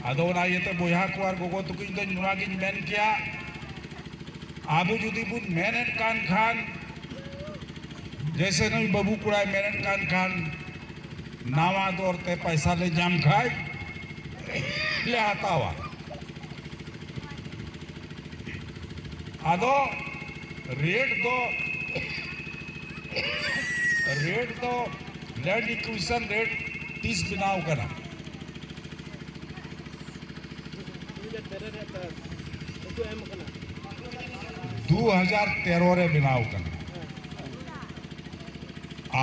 ᱟᱫᱚ ᱚᱱᱟ ᱤᱭᱟᱹᱛᱮ ᱵᱚᱭᱦᱟ ᱠᱚ ᱟᱨ ᱜᱚᱜᱚ ᱛᱟᱠᱚ, ᱤᱧ ᱫᱚ ᱱᱚᱣᱟ ᱜᱤᱧ ᱢᱮᱱ ᱠᱮᱭᱟ, ᱟᱵᱚ ᱡᱩᱫᱤ ᱵᱚᱱ ᱢᱮᱱᱮᱫ ᱠᱟᱱ ᱠᱷᱟᱱ, ᱡᱮᱭᱥᱮ ᱱᱩᱭ ᱵᱟᱹᱵᱩ ᱠᱚᱲᱟᱭ ᱢᱮᱱᱮᱫ ᱠᱟᱱ ᱠᱷᱟᱱ, ᱱᱟᱣᱟ ᱫᱚᱨ ᱛᱮ ᱯᱟᱭᱥᱟ ᱞᱮ ᱧᱟᱢ ᱠᱷᱟᱡ ᱞᱮ ᱦᱟᱛᱟᱣᱟ᱾ ᱟᱫᱚ ᱨᱮᱴ ᱫᱚ, ᱨᱮᱴ ᱫᱚ ᱞᱮᱱᱰ ᱮᱠᱩᱭᱤᱡᱤᱥᱚᱱ ᱨᱮᱴ ᱛᱤᱥ ᱵᱮᱱᱟᱣ ᱠᱟᱱᱟ? ᱫᱩ ᱦᱟᱡᱟᱨ ᱛᱮᱨᱚ ᱨᱮ ᱵᱮᱱᱟᱣ ᱠᱟᱱᱟ᱾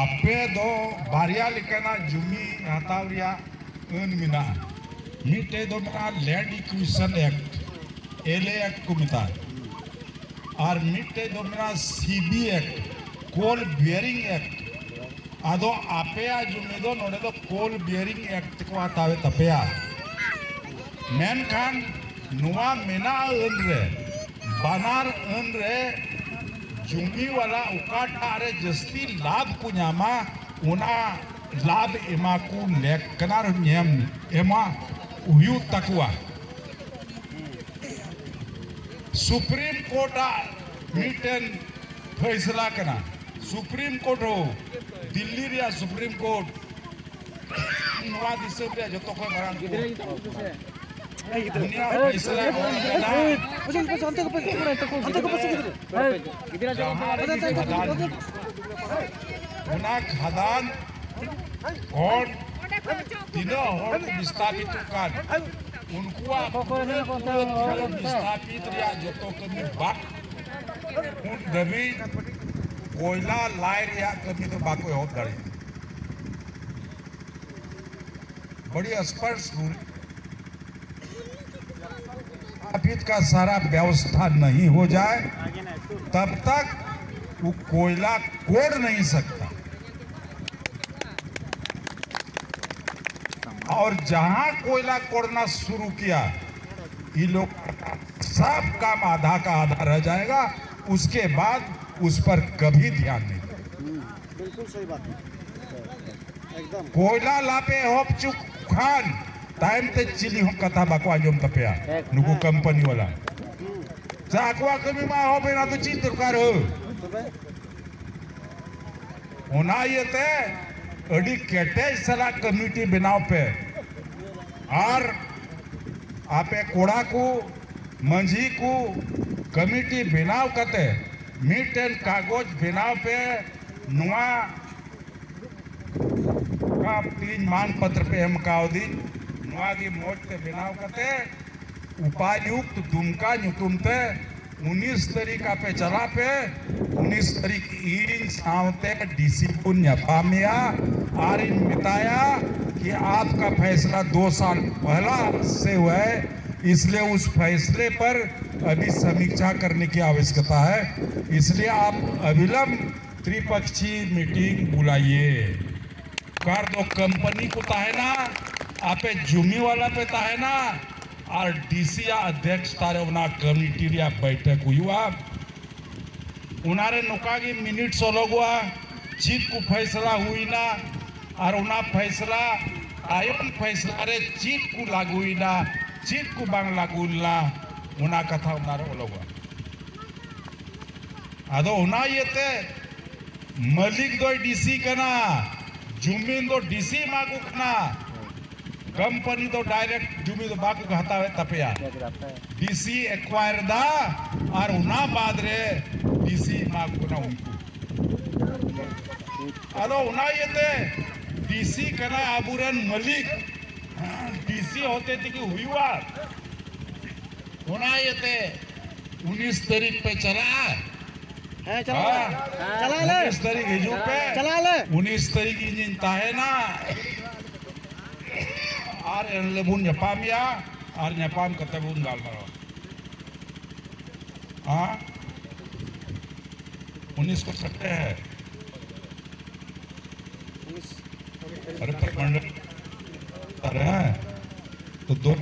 ᱟᱯᱮ ᱫᱚ ᱵᱟᱨᱭᱟ ᱞᱮᱠᱟᱱᱟᱜ ᱡᱩᱢᱤ ᱦᱟᱛᱟᱣ ᱨᱮᱭᱟᱜ ᱟᱹᱱ ᱢᱮᱱᱟᱜᱼᱟ᱾ ᱢᱤᱫᱴᱮᱡ ᱫᱚ ᱢᱮᱱᱟᱜᱼᱟ land acquisition act, L A act ᱠᱚ ᱢᱮᱛᱟᱜᱼᱟ᱾ ᱟᱨ ᱢᱤᱫᱴᱮᱡ ᱫᱚ ᱢᱮᱱᱟᱜᱼᱟ C B act, coal bearing act. ᱟᱫᱚ ᱟᱯᱮᱭᱟᱜ ᱡᱚᱢᱤ ᱫᱚ ᱱᱚᱰᱮ ᱫᱚ ᱠᱳᱞ ᱵᱤᱭᱟᱨᱤᱝ ᱮᱠᱴ ᱛᱮᱠᱚ ᱦᱟᱛᱟᱣᱮᱫ ᱛᱟᱯᱮᱭᱟ᱾ ᱢᱮᱱᱠᱷᱟᱱ ᱱᱚᱣᱟ ᱢᱮᱱᱟᱜ ᱟᱹᱱ ᱨᱮ, ᱵᱟᱱᱟᱨ ᱟᱹᱱ ᱨᱮ ᱡᱚᱢᱤ ᱣᱟᱞᱟ ᱚᱠᱟᱴᱟᱜ ᱨᱮ ᱡᱟᱹᱥᱛᱤ ᱞᱟᱵᱷ ᱠᱚ ᱧᱟᱢᱟ, ᱚᱱᱟ ᱞᱟᱵᱷ ᱮᱢᱟ ᱠᱚ ᱞᱮᱠ ᱠᱟᱱᱟ ᱧᱮᱢ ᱮᱢᱟ ᱦᱩᱭᱩᱜ ᱛᱟᱠᱚᱣᱟ᱾ ᱥᱩᱯᱨᱤᱢ ᱠᱳᱨᱴ ᱟᱜ ᱢᱤᱫᱴᱮᱱ ᱯᱷᱟᱭᱥᱟᱞᱟ ᱠᱟᱱᱟ᱾ ᱥᱩᱯᱨᱤᱢ ᱠᱳᱨᱴ ᱦᱚᱸ, ᱫᱤᱞᱞᱤ ᱨᱮᱭᱟᱜ ᱥᱩᱯᱨᱤᱢ ᱠᱳᱨᱴ, ᱱᱚᱣᱟ ᱫᱤᱥᱚᱢ ᱨᱮᱭᱟᱜ ᱡᱚᱛᱚ ᱠᱷᱚᱱ ᱢᱟᱨᱟᱝ ᱠᱳᱨᱴ᱾ ᱩᱱᱤᱭᱟᱜ ᱯᱷᱟᱭᱥᱟᱞᱟ ᱱᱚᱣᱟ ᱠᱟᱱᱟ, ᱚᱱᱟ ᱠᱷᱟᱫᱟᱱ ᱠᱷᱚᱱ ᱛᱤᱱᱟᱹᱜ ᱦᱚᱲ ᱠᱚ ᱵᱤᱥᱛᱟᱯᱤᱛᱚᱜ ᱠᱟᱱ, ᱩᱱᱠᱩᱣᱟᱜ ᱯᱩᱨᱟᱹ ᱯᱩᱨᱟᱹ ᱵᱤᱥᱛᱟᱯᱤᱛ ᱨᱮᱭᱟᱜ ᱡᱚᱛᱚ ᱠᱟᱹᱢᱤ ᱵᱟᱫ ᱩᱱ ᱫᱷᱟᱹᱵᱤᱡ ᱠᱚᱭᱞᱟ ᱞᱟᱭ ᱨᱮᱭᱟᱜ ᱠᱟᱹᱢᱤ ᱫᱚ ᱵᱟᱠᱚ ᱮᱦᱚᱵ ᱫᱟᱲᱮᱭᱟᱜᱼᱟ᱾ बड़ी स्पष्ट रूल। स्थापित का सारा व्यवस्था नहीं हो जाए, तब तक वो कोयला कोड़ नहीं सकता। और जहां कोयला कोड़ना शुरू किया, ये लोग सब काम आधा का आधा रह जाएगा। उसके बाद उस पर कभी ध्यान नहीं देगा। बिल्कुल सही बात है। एकदम। ᱠᱚᱭᱞᱟ ᱞᱟᱯᱮ ᱮᱦᱚᱵ ᱪᱩᱠ ᱠᱷᱟᱱ ᱛᱟᱭᱚᱢ ᱛᱮ ᱪᱤᱞᱤ ᱦᱚᱸ ᱠᱟᱛᱷᱟ ᱵᱟᱠᱚ ᱟᱸᱡᱚᱢ ᱛᱟᱯᱮᱭᱟ᱾ ᱱᱩᱠᱩ ᱠᱚᱢᱯᱟᱱᱤ ᱣᱟᱞᱟ ᱥᱮ ᱟᱠᱚᱣᱟᱜ ᱠᱟᱹᱢᱤ ᱢᱟ ᱮᱦᱚᱵ ᱮᱱᱟ, ᱟᱫᱚ ᱪᱮᱫ ᱫᱚᱨᱠᱟᱨ ᱦᱳ? ᱚᱱᱟ ᱤᱭᱟᱹᱛᱮ ᱟᱹᱰᱤ ᱠᱮᱴᱮᱡ ᱥᱟᱞᱟᱜ ᱠᱚᱢᱤᱴᱤ ᱵᱮᱱᱟᱣ ᱯᱮ᱾ ᱟᱨ ᱟᱯᱮ ᱠᱚᱲᱟ ᱠᱚ, ᱢᱟᱹᱡᱷᱤ ᱠᱚ, ᱠᱚᱢᱤᱴᱤ ᱵᱮᱱᱟᱣ ᱠᱟᱛᱮ ᱢᱤᱫᱴᱮᱱ ᱠᱟᱜᱚᱡᱽ ᱵᱮᱱᱟᱣ ᱯᱮ᱾ ᱱᱚᱣᱟ ᱚᱠᱟ ᱛᱮᱦᱮᱧ ᱢᱟᱝ ᱯᱚᱛᱨᱚ ᱯᱮ ᱮᱢ ᱠᱟᱣᱫᱤᱧ, ᱱᱚᱣᱟ ᱜᱮ ᱢᱚᱡᱽ ᱛᱮ ᱵᱮᱱᱟᱣ ᱠᱟᱛᱮ ᱩᱯᱟᱭᱩᱠᱛ ᱫᱩᱢᱠᱟ ᱧᱩᱛᱩᱢ ᱛᱮ ᱩᱱᱤᱥ ᱛᱟᱹᱨᱤᱠᱷ ᱟᱯᱮ ᱪᱟᱞᱟᱜ ᱯᱮ᱾ ᱩᱱᱤᱥ ᱛᱟᱹᱨᱤᱠᱷ ᱤᱧ ᱥᱟᱶᱛᱮ ᱰᱤᱥᱤ ᱵᱚᱱ ᱧᱟᱯᱟᱢᱮᱭᱟ ᱟᱨᱤᱧ ᱢᱮᱛᱟᱭᱟ कि आपका फैसला दो साल पहला से हुआ है, इसलिए उस फैसले पर अभी समीक्षा करने की आवश्यकता है, इसलिए आप अविलंब त्रिपक्षीय मीटिंग बुलाइए। ᱚᱠᱟᱨ ᱫᱚ ᱠᱚᱢᱯᱟᱱᱤ ᱠᱚ ᱛᱟᱦᱮᱱᱟ, ᱟᱯᱮ ᱡᱩᱢᱤ ᱣᱟᱞᱟ ᱯᱮ ᱛᱟᱦᱮᱱᱟ, ᱟᱨ ᱰᱤᱥᱤ ᱟᱜ ᱚᱫᱷᱭᱚᱠᱥᱛᱟ ᱨᱮ ᱚᱱᱟ ᱠᱚᱢᱤᱴᱤ ᱨᱮᱭᱟᱜ ᱵᱟᱭᱴᱷᱚᱠ ᱦᱩᱭᱩᱜᱼᱟ᱾ ᱚᱱᱟᱨᱮ ᱱᱚᱝᱠᱟ ᱜᱮ ᱢᱤᱱᱤᱴᱥ ᱚᱞᱚᱜᱚᱜᱼᱟ, ᱪᱮᱫ ᱠᱚ ᱯᱷᱟᱭᱥᱟᱞᱟ ᱦᱩᱭᱱᱟ, ᱟᱨ ᱚᱱᱟ ᱯᱷᱟᱭᱥᱟᱞᱟ ᱛᱟᱭᱚᱢ ᱯᱷᱟᱭᱥᱟᱞᱟ ᱨᱮ ᱪᱮᱫ ᱠᱚ ᱞᱟᱹᱜᱩᱭᱮᱱᱟ, ᱪᱮᱫ ᱠᱚ ᱵᱟᱝ ᱞᱟᱹᱜᱩ ᱞᱮᱱᱟ, ᱚᱱᱟ ᱠᱟᱛᱷᱟ ᱚᱱᱟᱨᱮ ᱚᱞᱚᱜᱚᱜᱼᱟ᱾ ᱟᱫᱚ ᱚᱱᱟ ᱤᱭᱟᱹᱛᱮ ᱢᱟᱹᱞᱤᱠ ᱫᱚᱭ ᱰᱤᱥᱤ ᱠᱟᱱᱟ, ᱡᱩᱢᱤᱱ ᱫᱚ ᱰᱤᱥᱤ ᱮᱢᱟ ᱠᱚ ᱠᱟᱱᱟ, ᱠᱚᱢᱯᱟᱱᱤ ᱫᱚ ᱰᱟᱭᱨᱮᱠᱴ ᱡᱩᱢᱤ ᱫᱚ ᱵᱟᱠᱚ ᱦᱟᱛᱟᱣᱮᱫ ᱛᱟᱯᱮᱭᱟ᱾ ᱰᱤᱥᱤ ᱮᱠᱣᱟᱭᱟᱨ ᱫᱟ ᱟᱨ ᱚᱱᱟ ᱵᱟᱫ ᱨᱮ ᱰᱤᱥᱤ ᱮᱢᱟ ᱠᱚ ᱠᱟᱱᱟ ᱩᱱᱠᱩ᱾ ᱟᱫᱚ ᱚᱱᱟ ᱤᱭᱟᱹᱛᱮ ᱰᱤᱥᱤ ᱠᱟᱱᱟᱭ ᱟᱵᱚᱨᱮᱱ ᱢᱟᱹᱞᱤᱠ, ᱰᱤᱥᱤ ᱦᱚᱛᱮ ᱛᱮᱜᱮ ᱦᱩᱭᱩᱜᱼᱟ᱾ ᱚᱱᱟ ᱤᱭᱟᱹᱛᱮ ᱩᱱᱤᱥ ᱛᱟᱹᱨᱤᱠᱷ ᱯᱮ ᱪᱟᱞᱟᱜᱼᱟ᱾ ᱦᱮᱸ, ᱪᱟᱞᱟᱜ ᱟᱞᱮ᱾ ᱦᱮᱸ? ᱪᱟᱞᱟᱜ ᱟᱞᱮ᱾ ᱩᱱᱤᱥ ᱛᱟᱹᱨᱤᱠᱷ ᱦᱤᱡᱩᱜ ᱯᱮ᱾ ᱪᱟᱞᱟᱜ ᱟᱞᱮ᱾ ᱩᱱᱤᱥ ᱛᱟᱹᱨᱤᱠᱷ ᱤᱧᱤᱧ ᱛᱟᱦᱮᱱᱟ᱾ ᱟᱨ ᱮᱱᱦᱤᱞᱳᱜ ᱵᱚᱱ ᱧᱟᱯᱟᱢᱮᱭᱟ, ᱟᱨ ᱧᱟᱯᱟᱢ ᱠᱟᱛᱮ ᱵᱚᱱ ᱜᱟᱞᱢᱟᱨᱟᱣᱟ᱾ ᱦᱮᱸ? ᱩᱱᱤᱥ ᱠᱚ ᱥᱮᱴᱮᱨ ᱦᱮᱸ। अरे परमानेंट अरे हैं तो दो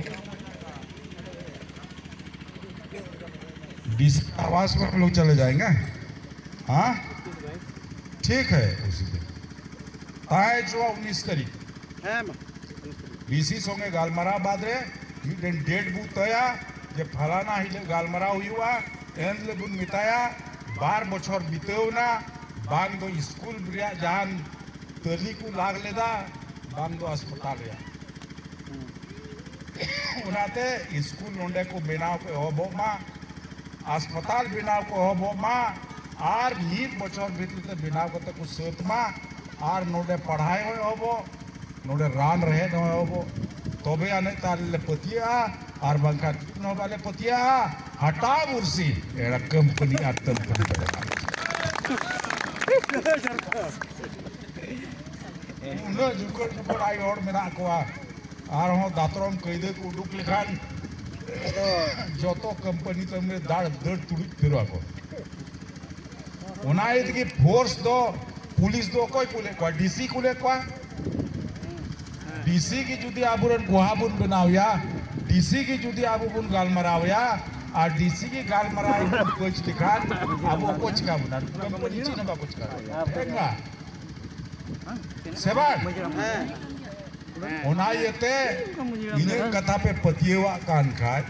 बीस आवास में हम लोग चले जाएंगे। हाँ, ठीक है। उसी दिन ᱛᱟᱦᱮᱸ ᱦᱚᱪᱚᱣᱟᱜ ᱩᱱᱤᱥ ᱛᱟᱹᱨᱤᱠᱷ᱾ ᱦᱮᱸ ᱢᱟ᱾ ᱰᱤᱥᱤ ᱥᱚᱸᱜᱮ ᱜᱟᱞᱢᱟᱨᱟᱣ ᱵᱟᱫᱽ ᱨᱮ ᱢᱤᱫᱴᱮᱱ ᱰᱮᱴ ᱵᱚ ᱛᱚᱭᱟ ᱡᱮ ᱯᱷᱟᱞᱟᱱᱟ ᱦᱤᱞᱳᱜ ᱜᱟᱞᱢᱟᱨᱟᱣ ᱦᱩᱭᱩᱜᱼᱟ᱾ ᱮᱱ ᱦᱤᱞᱳᱜ ᱵᱚᱱ ᱢᱮᱛᱟᱭᱟ, ᱵᱟᱨ ᱵᱚᱪᱷᱚᱨ ᱵᱤᱛᱟᱹᱣ ᱮᱱᱟ, ᱵᱟᱝ ᱫᱚ ᱥᱠᱩᱞ ᱨᱮᱭᱟᱜ ᱡᱟᱦᱟᱱ ᱛᱟᱹᱞᱤ ᱠᱚ ᱞᱟᱜ ᱞᱮᱫᱟ, ᱵᱟᱝ ᱫᱚ ᱦᱟᱥᱯᱟᱛᱟᱞ ᱨᱮᱭᱟᱜ᱾ ᱚᱱᱟᱛᱮ ᱥᱠᱩᱞ ᱱᱚᱰᱮ ᱠᱚ ᱵᱮᱱᱟᱣ ᱠᱚ ᱮᱦᱚᱵᱚᱜ ᱢᱟ, ᱦᱟᱥᱯᱟᱛᱟᱞ ᱵᱮᱱᱟᱣ ᱠᱚ ᱮᱦᱚᱵᱚᱜ ᱢᱟ, ᱟᱨ ᱢᱤᱫ ᱵᱚᱪᱷᱚᱨ ᱵᱷᱤᱛᱤᱨ ᱛᱮ ᱵᱮᱱᱟᱣ ᱠᱟᱛᱮ ᱠᱚ ᱥᱟᱹᱛ ᱢᱟ, ᱟᱨ ᱱᱚᱰᱮ ᱯᱟᱲᱦᱟᱣ ᱦᱚᱸ ᱮᱦᱚᱵᱚᱜ, ᱱᱚᱰᱮ ᱨᱟᱱ ᱨᱮᱦᱮᱫ ᱦᱚᱸ ᱮᱦᱚᱵᱚᱜ, ᱛᱚᱵᱮ ᱟᱹᱱᱤᱡ ᱛᱚ ᱟᱞᱮ ᱞᱮ ᱯᱟᱹᱛᱭᱟᱹᱜᱼᱟ, ᱟᱨ ᱵᱟᱝᱠᱷᱟᱱ ᱪᱮᱫ ᱦᱚᱸ ᱵᱟᱞᱮ ᱯᱟᱹᱛᱭᱟᱹᱜᱼᱟ᱾ ᱦᱟᱴᱟᱣ ᱵᱩᱨᱥᱤ ᱮᱲᱟ ᱠᱚᱢᱯᱟᱱᱤ ᱟᱨ ᱛᱟᱢᱯᱟᱱᱤ ᱫᱚ ᱵᱟᱝ᱾ ᱩᱱᱟᱹᱜ ᱡᱩᱠᱟᱹᱲ ᱡᱩᱠᱟᱹᱲ ᱟᱭᱳ ᱦᱚᱲ ᱢᱮᱱᱟᱜ ᱠᱚᱣᱟ, ᱟᱨᱦᱚᱸ ᱫᱟᱛᱨᱚᱢ ᱠᱟᱹᱭᱫᱟᱹ ᱠᱚ ᱩᱰᱩᱠ ᱞᱮᱠᱷᱟᱱ ᱡᱚᱛᱚ ᱠᱳᱢᱯᱟᱱᱤ ᱛᱟᱢ ᱨᱮ ᱫᱟᱲ ᱫᱟᱹᱲ ᱛᱩᱲᱩᱡ ᱩᱛᱟᱹᱨᱚᱜᱼᱟ ᱠᱚ᱾ ᱚᱱᱟ ᱤᱭᱟᱹ ᱛᱮᱜᱮ ᱯᱷᱳᱨᱥ ᱫᱚ, ᱯᱩᱞᱤᱥ ᱫᱚ ᱚᱠᱚᱭ ᱠᱩᱞᱮᱫ ᱠᱚᱣᱟ? ᱰᱤᱥᱤ ᱠᱩᱞᱮᱫ ᱠᱚᱣᱟ᱾ ᱰᱤᱥᱤ ᱜᱮ ᱡᱩᱫᱤ ᱟᱵᱚᱨᱮᱱ ᱜᱚᱦᱟ ᱵᱚᱱ ᱵᱮᱱᱟᱣ ᱮᱭᱟ, ᱰᱤᱥᱤ ᱜᱮ ᱡᱩᱫᱤ ᱟᱵᱚ ᱵᱚᱱ ᱜᱟᱞᱢᱟᱨᱟᱣ ᱮᱭᱟ, ᱟᱨ ᱰᱤᱥᱤ ᱜᱮ ᱜᱟᱞᱢᱟᱨᱟᱣ ᱵᱚᱱ ᱯᱟᱹᱪ ᱞᱮᱠᱷᱟᱱ ᱟᱵᱚ ᱚᱠᱚᱭ ᱪᱤᱠᱟ ᱵᱚᱱᱟ? ᱠᱳᱢᱯᱟᱱᱤ ᱪᱮᱫ ᱦᱚᱸ ᱵᱟᱠᱚ ᱪᱤᱠᱟ ᱵᱚᱱᱟ᱾ ᱥᱮ ᱵᱟᱝ? ᱚᱱᱟ ᱤᱭᱟᱹᱛᱮ ᱤᱱᱟᱹᱜ ᱠᱟᱛᱷᱟ ᱯᱮ ᱯᱟᱹᱛᱭᱟᱹᱣᱟᱜ ᱠᱟᱱ ᱠᱷᱟᱡ,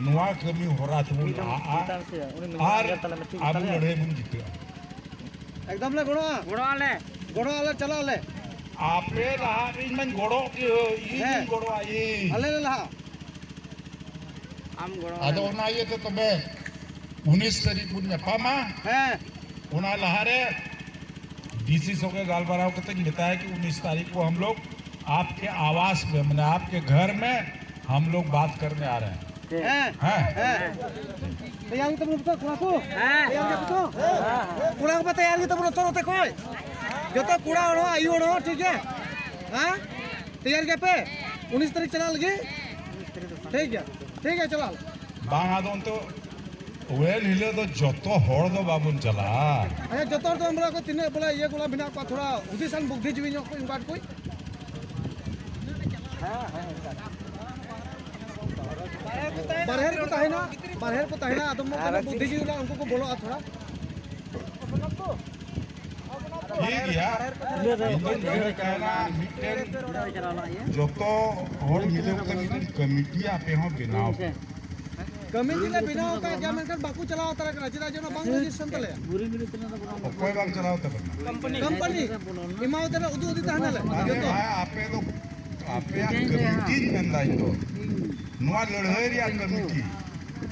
ᱱᱚᱣᱟ ᱠᱟᱹᱢᱤ ᱦᱚᱨᱟ ᱛᱮᱵᱚᱱ ᱞᱟᱦᱟᱜᱼᱟ ᱟᱨ ᱟᱵᱚ ᱞᱟᱹᱲᱦᱟᱹᱭ ᱵᱚᱱ ᱡᱤᱛᱟᱹᱜᱼᱟ᱾ ᱮᱠᱫᱚᱢ ᱞᱮ ᱜᱚᱲᱚᱜᱼᱟ᱾ ᱜᱚᱲᱚᱜᱼᱟ ᱞᱮ᱾ ᱜᱚᱲᱚ ᱟᱞᱮ, ᱪᱟᱞᱟᱜ ᱟᱞᱮ᱾ ᱟᱯᱮ ᱞᱟᱦᱟ ᱨᱮ, ᱤᱧ ᱢᱟᱧ ᱜᱚᱲᱚᱜ ᱜᱮ, ᱤᱧ ᱦᱮᱸ᱾ ᱜᱚᱲᱚᱜᱼᱟ, ᱤᱧ᱾ ᱟᱞᱮ ᱞᱮ ᱞᱟᱦᱟᱜᱼᱟ᱾ ᱟᱢ ᱜᱚᱲᱚ ᱟᱫᱚ ᱟᱞᱮ᱾ ᱚᱱᱟ ᱤᱭᱟᱹᱛᱮ ᱛᱚᱵᱮ ᱩᱱᱤᱥ ᱛᱟᱹᱨᱤᱠᱷ ᱵᱚᱱ ᱧᱟᱯᱟᱢᱟ᱾ ᱦᱮᱸ᱾ ᱚᱱᱟ ᱞᱟᱦᱟᱨᱮ ᱰᱤᱥᱤ ᱥᱚᱸᱜᱮ ᱜᱟᱞᱢᱟᱨᱟᱣ ᱠᱟᱛᱮᱧ ᱢᱮᱛᱟᱭᱟ ᱠᱤ ᱩᱱᱤᱥ ᱛᱟᱹᱨᱤᱠᱷ ᱠᱚ ᱦᱟᱢ ᱞᱳᱜ ᱟᱯᱠᱮ ᱟᱣᱟᱥ ᱢᱮ, ᱢᱟᱱᱮ ᱟᱯᱠᱮ ᱜᱷᱚᱨ ᱢᱮ ᱦᱟᱢ ᱞᱳᱜ ᱵᱟᱛ ᱠᱟᱨᱱᱮ ᱟ ᱨᱟᱦᱮ ᱦᱮᱸ᱾ ᱦᱮᱸ᱾ ᱦᱮᱸ᱾ ᱛᱮᱭᱟᱨ ᱜᱮ ᱛᱟᱵᱚᱱ ᱯᱮ ᱠᱚᱲᱟ ᱠᱚ᱾ ᱦᱮᱸ᱾ ᱛᱮᱭᱟᱨ ᱜᱮ ᱛᱟᱵᱚᱱ᱾ ᱠᱚᱲᱟ ᱠᱚ ᱛᱮᱭᱟᱨ ᱜᱮ ᱛᱟᱵᱚᱱ ᱱᱚᱛᱮ, ᱱᱚᱛᱮ ᱠᱷᱚᱡ᱾ ᱡᱚᱛᱚ ᱠᱚᱲᱟ ᱦᱚᱲ ᱦᱚᱸ, ᱟᱭᱩ ᱦᱚᱲ ᱦᱚᱸ, ᱴᱷᱤᱠ ᱜᱮᱭᱟ? ᱦᱮᱸ? ᱛᱮᱭᱟᱨ ᱜᱮᱭᱟ ᱯᱮ? ᱩᱱᱤᱥ ᱛᱟᱹᱨᱤᱠᱷ ᱪᱟᱞᱟᱜ ᱞᱟᱹᱜᱤᱫ? ᱴᱷᱤᱠ ᱜᱮᱭᱟ᱾ ᱴᱷᱤᱠ ᱜᱮᱭᱟ, ᱪᱟᱞᱟᱜ᱾ ᱵᱟᱝ, ᱟᱫᱚ ᱚᱱᱛᱮ ᱩᱱ ᱦᱤᱞᱳᱜ ᱫᱚ ᱡᱚᱛᱚ ᱦᱚᱲ ᱫᱚ ᱵᱟᱵᱚᱱ ᱪᱟᱞᱟᱜᱼᱟ᱾ ᱟᱪᱪᱷᱟ, ᱡᱚᱛᱚ ᱦᱚᱲ ᱫᱚ ᱵᱚᱞᱮ ᱠᱚ ᱛᱤᱱᱟᱹᱜ ᱵᱚᱞᱮ ᱤᱭᱟᱹ ᱠᱚ ᱢᱮᱱᱟᱜ ᱠᱚᱣᱟ, ᱛᱷᱚᱲᱟ ᱦᱩᱫᱤᱥᱟᱱ ᱵᱩᱫᱽᱫᱷᱤᱡᱤᱵᱤ ᱧᱚᱜ ᱠᱚ invite ᱠᱚ᱾ ᱵᱟᱨᱦᱮ ᱨᱮᱠᱚ ᱛᱟᱦᱮᱱᱟ, ᱵᱟᱨᱦᱮ ᱨᱮᱠᱚ ᱛᱟᱦᱮᱱᱟ, ᱟᱫᱚᱢ ᱦᱚᱲ ᱠᱚᱫᱚ ᱵᱩᱫᱽᱫᱷᱤᱡᱤᱵᱤ ᱨᱮ ᱩᱱᱠᱩ ᱠᱚ ᱵᱚᱞᱚᱜᱼᱟ ᱛᱷᱚᱲᱟ᱾ ᱴᱷᱤᱠ ᱜᱮᱭᱟ, ᱤᱧ ᱫᱚᱧ ᱢᱮᱱᱮᱫ ᱛᱟᱦᱮᱱᱟ ᱢᱤᱫᱴᱮᱱ ᱡᱚᱛᱚ ᱦᱚᱲ ᱢᱤᱞᱟᱹᱣ ᱠᱟᱛᱮ ᱢᱤᱫᱴᱮᱱ ᱠᱚᱢᱤᱴᱤ ᱟᱯᱮ ᱦᱚᱸ ᱵᱮᱱᱟᱣ ᱯᱮ᱾ ᱠᱚᱢᱤᱴᱤ ᱞᱮ ᱵᱮᱱᱟᱣ ᱟᱠᱟᱫ ᱜᱮᱭᱟ, ᱢᱮᱱᱠᱷᱟᱱ ᱵᱟᱠᱚ ᱪᱟᱞᱟᱣ ᱦᱟᱛᱟᱲ ᱠᱟᱱᱟ᱾ ᱪᱮᱫᱟᱜ ᱡᱮ ᱚᱱᱟ ᱵᱟᱝ ᱨᱮᱡᱤᱥᱴᱨᱮᱥᱚᱱ ᱛᱟᱞᱮᱭᱟ᱾ ᱚᱠᱚᱭ ᱵᱟᱝ ᱪᱟᱞᱟᱣ ᱛᱟᱵᱚᱱᱟ? ᱠᱳᱢᱯᱟᱱᱤ᱾ ᱮᱢᱟᱣ ᱛᱟᱞᱮ, ᱩᱫᱩᱜ ᱟᱹᱫᱤ ᱛᱟᱦᱮᱱᱟᱞᱮ᱾ ᱟᱨᱮ ᱡᱚᱛᱚ᱾ ᱵᱷᱟᱭ, ᱟᱯᱮ ᱫᱚ, ᱟᱯᱮᱭᱟᱜ ᱠᱚᱢᱤᱴᱤᱧ ᱢᱮᱱᱫᱟ ᱤᱧ ᱫᱚ᱾ ᱱᱚᱣᱟ ᱞᱟᱹᱲᱦᱟᱹᱭ ᱨᱮᱭᱟᱜ ᱠᱚᱢᱤᱴᱤ᱾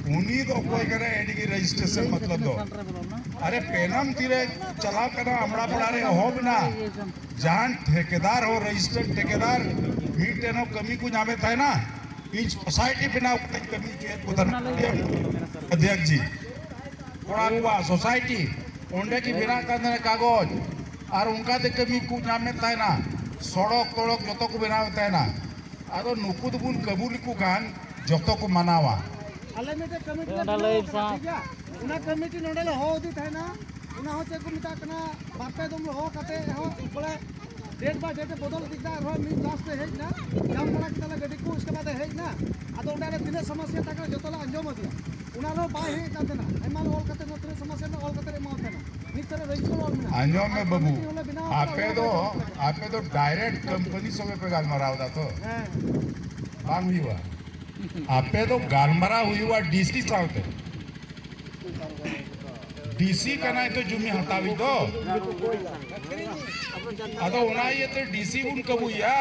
ᱩᱱᱤ ᱫᱚ ᱚᱠᱚᱭ ᱠᱟᱱᱟᱭ? ᱮᱰᱤ ᱜᱮ ᱨᱮᱡᱤᱥᱴᱨᱮᱥᱚᱱ ᱢᱚᱛᱞᱚᱵ ᱫᱚ᱾ ᱟᱨᱮ, ᱯᱮᱱᱟᱢ ᱛᱤᱨᱮ ᱪᱟᱞᱟᱣ ᱠᱟᱱᱟ ᱟᱢᱲᱟ ᱯᱟᱲᱟ ᱨᱮ ᱮᱦᱚᱵ ᱮᱱᱟ᱾ ᱡᱟᱦᱟᱱ ᱴᱷᱮᱠᱮᱫᱟᱨ ᱦᱚᱸ, ᱨᱮᱡᱤᱥᱴᱟᱨ ᱴᱷᱮᱠᱮᱫᱟᱨ ᱢᱤᱫᱴᱮᱱ ᱦᱚᱸ ᱠᱟᱹᱢᱤ ᱠᱚ ᱧᱟᱢᱮᱫ ᱛᱟᱦᱮᱱᱟ᱾ ᱤᱧ ᱥᱳᱥᱟᱭᱴᱤ ᱵᱮᱱᱟᱣ ᱠᱟᱛᱮᱧ ᱠᱟᱹᱢᱤ ᱦᱚᱪᱚᱭᱮᱫ ᱠᱚ ᱛᱟᱦᱮᱱᱟ᱾ ᱚᱫᱷᱭᱚᱠ ᱡᱤ, ᱠᱚᱲᱟ ᱠᱚᱣᱟᱜ ᱥᱳᱥᱟᱭᱴᱤ, ᱚᱸᱰᱮ ᱜᱮ ᱵᱮᱱᱟᱜ ᱠᱟᱱ ᱛᱟᱦᱮᱱᱟ ᱠᱟᱜᱚᱡᱽ᱾ ᱟᱨ ᱚᱱᱠᱟᱛᱮ ᱠᱟᱹᱢᱤ ᱠᱚ ᱧᱟᱢᱮᱫ ᱛᱟᱦᱮᱱᱟ, ᱥᱚᱲᱚᱠ ᱛᱚᱲᱚᱠ ᱡᱚᱛᱚ ᱠᱚ ᱵᱮᱱᱟᱣᱮᱫ ᱛᱟᱦᱮᱱᱟ᱾ ᱟᱫᱚ ᱱᱩᱠᱩ ᱫᱚᱵᱚᱱ ᱠᱟᱹᱵᱩ ᱞᱮᱠᱚ ᱠᱷᱟᱱ ᱡᱚᱛᱚ ᱠᱚ ᱢᱟᱱᱟᱣᱟ᱾ ᱟᱞᱮ ᱢᱤᱫᱴᱮᱱ ᱠᱚᱢᱤᱴᱤ ᱞᱮ ᱚᱸᱰᱮ ᱵᱮᱱᱟᱣ ᱞᱟᱹᱭ ᱟᱠᱟᱫᱟ, ᱥᱟᱶ- ᱴᱷᱤᱠ ᱜᱮᱭᱟ? ᱚᱱᱟ ᱠᱚᱢᱤᱴᱤ ᱱᱚᱰᱮ ᱞᱮ ᱦᱚᱦᱚ ᱟᱹᱫᱤ ᱛᱟᱦᱮᱱᱟ᱾ ᱚᱱᱟ ᱦᱚᱸ ᱪᱮᱫ ᱠᱚ ᱢᱮᱛᱟᱜ ᱠᱟᱱᱟ, ᱵᱟᱨ ᱯᱮ ᱫᱚᱢ ᱞᱮ ᱦᱚᱦᱚ ᱠᱟᱛᱮ ᱦᱚᱸ ᱵᱚᱞᱮ ᱰᱮᱴ ᱵᱟᱭ ᱰᱮᱴ ᱮ ᱵᱚᱫᱚᱞ ᱤᱫᱤ ᱠᱮᱫᱟ᱾ ᱟᱨᱦᱚᱸ ᱢᱤᱫ ᱞᱟᱥᱴ ᱨᱮ ᱦᱮᱡ ᱮᱱᱟ, ᱧᱟᱢ ᱵᱟᱲᱟ ᱠᱮᱫᱟᱞᱮ ᱜᱟᱹᱰᱤ ᱠᱚ, ᱩᱥᱠᱮ ᱵᱟᱫ ᱮ ᱦᱮᱡ ᱮᱱᱟ᱾ ᱟᱫᱚ ᱚᱸᱰᱮ ᱟᱞᱮ ᱛᱤᱱᱟᱹᱜ ᱥᱚᱢᱚᱥᱥᱟ ᱛᱟᱦᱮᱸ ᱠᱟᱱᱟ ᱡᱚᱛᱚ ᱞᱮ ᱟᱸᱡᱚᱢ ᱟᱫᱮᱭᱟ᱾ ᱚᱱᱟ ᱨᱮᱦᱚᱸ ᱵᱟᱭ ᱦᱮᱡ ᱠᱟᱱ ᱛᱟᱦᱮᱱᱟ, ᱟᱭᱢᱟ ᱞᱮ ᱚᱞ ᱠᱟᱛᱮ ᱦᱚᱸ ᱛᱤᱱᱟᱹᱜ ᱥᱚᱢᱚᱥᱥᱟ ᱨᱮ ᱚᱞ ᱠᱟᱛᱮ ᱞᱮ ᱮᱢᱟᱣ ᱛᱟᱦᱮᱱᱟ᱾ ᱢᱤᱫ ᱛᱟᱨᱟ ᱨᱮᱡᱤᱥᱴᱟᱨ ᱚᱞ ᱢᱮᱱᱟᱜᱼᱟ᱾ ᱟᱸᱡᱚᱢ ᱢᱮ ᱟᱨ ᱵᱟᱹᱵᱩ, ᱠᱚᱢᱤᱴᱤ ᱦᱚᱸᱞᱮ ᱵᱮᱱᱟᱣ ᱟᱠᱟᱫᱟ, ᱟᱯᱮ ᱚᱱᱟ ᱫᱚ, ᱨᱮ ᱟᱯᱮ ᱫᱚ ᱰᱟᱭᱨᱮᱠᱴ ᱠᱳᱢᱯᱟᱱᱤ ᱥᱚᱸᱜᱮ ᱯᱮ ᱜᱟᱞᱢᱟᱨᱟᱣ ᱮᱫᱟ ᱛᱚ? ᱦᱮᱸ᱾ ᱵᱟᱝ ᱦᱩᱭᱩᱜᱼᱟ᱾ ᱟᱯᱮ ᱫᱚ ᱜᱟᱞᱢᱟᱨᱟᱣ ᱦᱩᱭᱩᱜᱼᱟ ᱰᱤᱥᱤ ᱥᱟᱶᱛᱮ᱾ ᱰᱤᱥᱤ ᱠᱟᱱᱟᱭ ᱛᱚ ᱡᱩᱢᱤ ᱦᱟᱛᱟᱣᱤᱡ ᱫᱚ᱾ ᱟᱫᱚ ᱚᱱᱟ ᱤᱭᱟᱹᱛᱮ ᱰᱤᱥᱤ ᱵᱚᱱ ᱠᱟᱹᱵᱩᱭᱟ᱾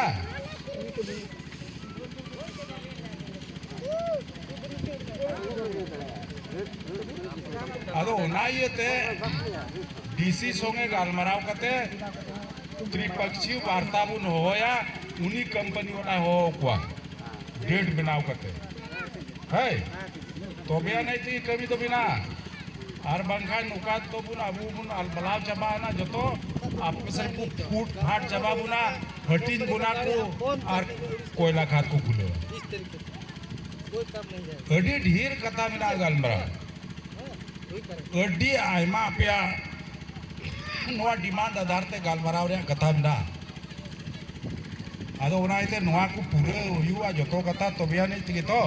ᱟᱫᱚ ᱚᱱᱟ ᱤᱭᱟᱹᱛᱮ ᱰᱤᱥᱤ ᱥᱚᱸᱜᱮ ᱜᱟᱞᱢᱟᱨᱟᱣ ᱠᱟᱛᱮ ᱛᱨᱤᱯᱟᱠᱷᱤᱭᱚ ᱵᱟᱨᱛᱟ ᱵᱚᱱ ᱦᱚᱦᱚᱭᱟ, ᱩᱱᱤ ᱠᱳᱢᱯᱟᱱᱤ ᱵᱟᱞᱟᱭ ᱦᱚᱦᱚ ᱠᱚᱣᱟ ᱰᱮᱴ ᱵᱮᱱᱟᱣ ᱠᱟᱛᱮ᱾ ᱦᱳᱭ, ᱛᱚᱵᱮ ᱟᱹᱱᱤᱡ ᱛᱮᱜᱮ ᱠᱟᱹᱢᱤ ᱫᱚ ᱵᱮᱱᱟᱜᱼᱟ᱾ ᱟᱨ ᱵᱟᱝᱠᱷᱟᱱ ᱱᱚᱝᱠᱟ ᱛᱚ ᱵᱚᱱ ᱟᱵᱚ ᱵᱚᱱ ᱟᱞᱵᱟᱞᱟᱣ ᱪᱟᱵᱟᱜᱼᱟ, ᱡᱚᱛᱚ ᱟᱯᱮ ᱥᱮᱫ ᱠᱚ ᱯᱷᱩᱴ ᱯᱷᱟᱴ ᱪᱟᱵᱟ ᱵᱚᱱᱟ, ᱦᱟᱹᱴᱤᱧ ᱵᱚᱱᱟ ᱠᱚ ᱟᱨ ᱠᱚᱭᱞᱟ ᱠᱷᱟᱫ ᱠᱚ ᱠᱷᱩᱞᱟᱹᱣᱟ᱾ ᱟᱹᱰᱤ ᱰᱷᱮᱨ ᱠᱟᱛᱷᱟ ᱢᱮᱱᱟᱜᱼᱟ ᱜᱟᱞᱢᱟᱨᱟᱣ᱾ ᱟᱹᱰᱤ ᱟᱭᱢᱟ ᱟᱯᱮᱭᱟᱜ ᱱᱚᱣᱟ ᱰᱤᱢᱟᱱᱰ ᱟᱫᱷᱟᱨ ᱛᱮ ᱜᱟᱞᱢᱟᱨᱟᱣ ᱨᱮᱭᱟᱜ ᱠᱟᱛᱷᱟ ᱢᱮᱱᱟᱜᱼᱟ᱾ ᱟᱫᱚ ᱚᱱᱟ ᱤᱭᱟᱹᱛᱮ ᱱᱚᱣᱟ ᱠᱚ ᱯᱩᱨᱟᱹ ᱦᱩᱭᱩᱜᱼᱟ ᱡᱚᱛᱚ ᱠᱟᱛᱷᱟ, ᱛᱚᱵᱮ ᱟᱹᱱᱤᱡ ᱛᱮᱜᱮ ᱛᱚ᱾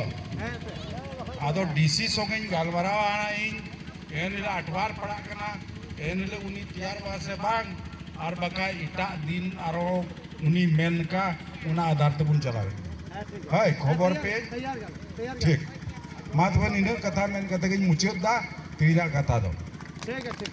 ᱟᱫᱚ ᱰᱤᱥᱤ ᱥᱚᱸᱜᱮᱧ ᱜᱟᱞᱢᱟᱨᱟᱣᱟ ᱤᱧ, ᱮᱱ ᱦᱤᱞᱳᱜ ᱟᱴᱷᱣᱟᱨ ᱯᱟᱲᱟᱜ ᱠᱟᱱᱟ, ᱮᱱ ᱦᱤᱞᱳᱜ ᱩᱱᱤ ᱛᱮᱭᱟᱨᱚᱜᱼᱟ ᱥᱮ ᱵᱟᱝ, ᱟᱨ ᱵᱟᱠᱷᱟᱡ ᱮᱴᱟᱜ ᱫᱤᱱ ᱟᱨᱚ ᱩᱱᱤ ᱢᱮᱱ ᱞᱮᱠᱟ, ᱚᱱᱟ ᱟᱫᱷᱟᱨ ᱛᱮᱵᱚᱱ ᱪᱟᱞᱟᱣᱮᱫ ᱠᱟᱱᱟ᱾ ᱦᱳᱭ, ᱠᱷᱚᱵᱚᱨ ᱯᱮ᱾ ᱴᱷᱤᱠ᱾ ᱢᱟ ᱛᱚᱵᱮ ᱱᱤᱱᱟᱹᱜ ᱠᱟᱛᱷᱟ ᱢᱮᱱ ᱠᱟᱛᱮ ᱜᱤᱧ ᱢᱩᱪᱟᱹᱫ ᱫᱟ ᱛᱮᱦᱮᱧᱟᱜ ᱠᱟᱛᱷᱟ ᱫᱚ᱾ ᱴᱷᱤᱠ ᱜᱮᱭᱟ, ᱴᱷᱤᱠ᱾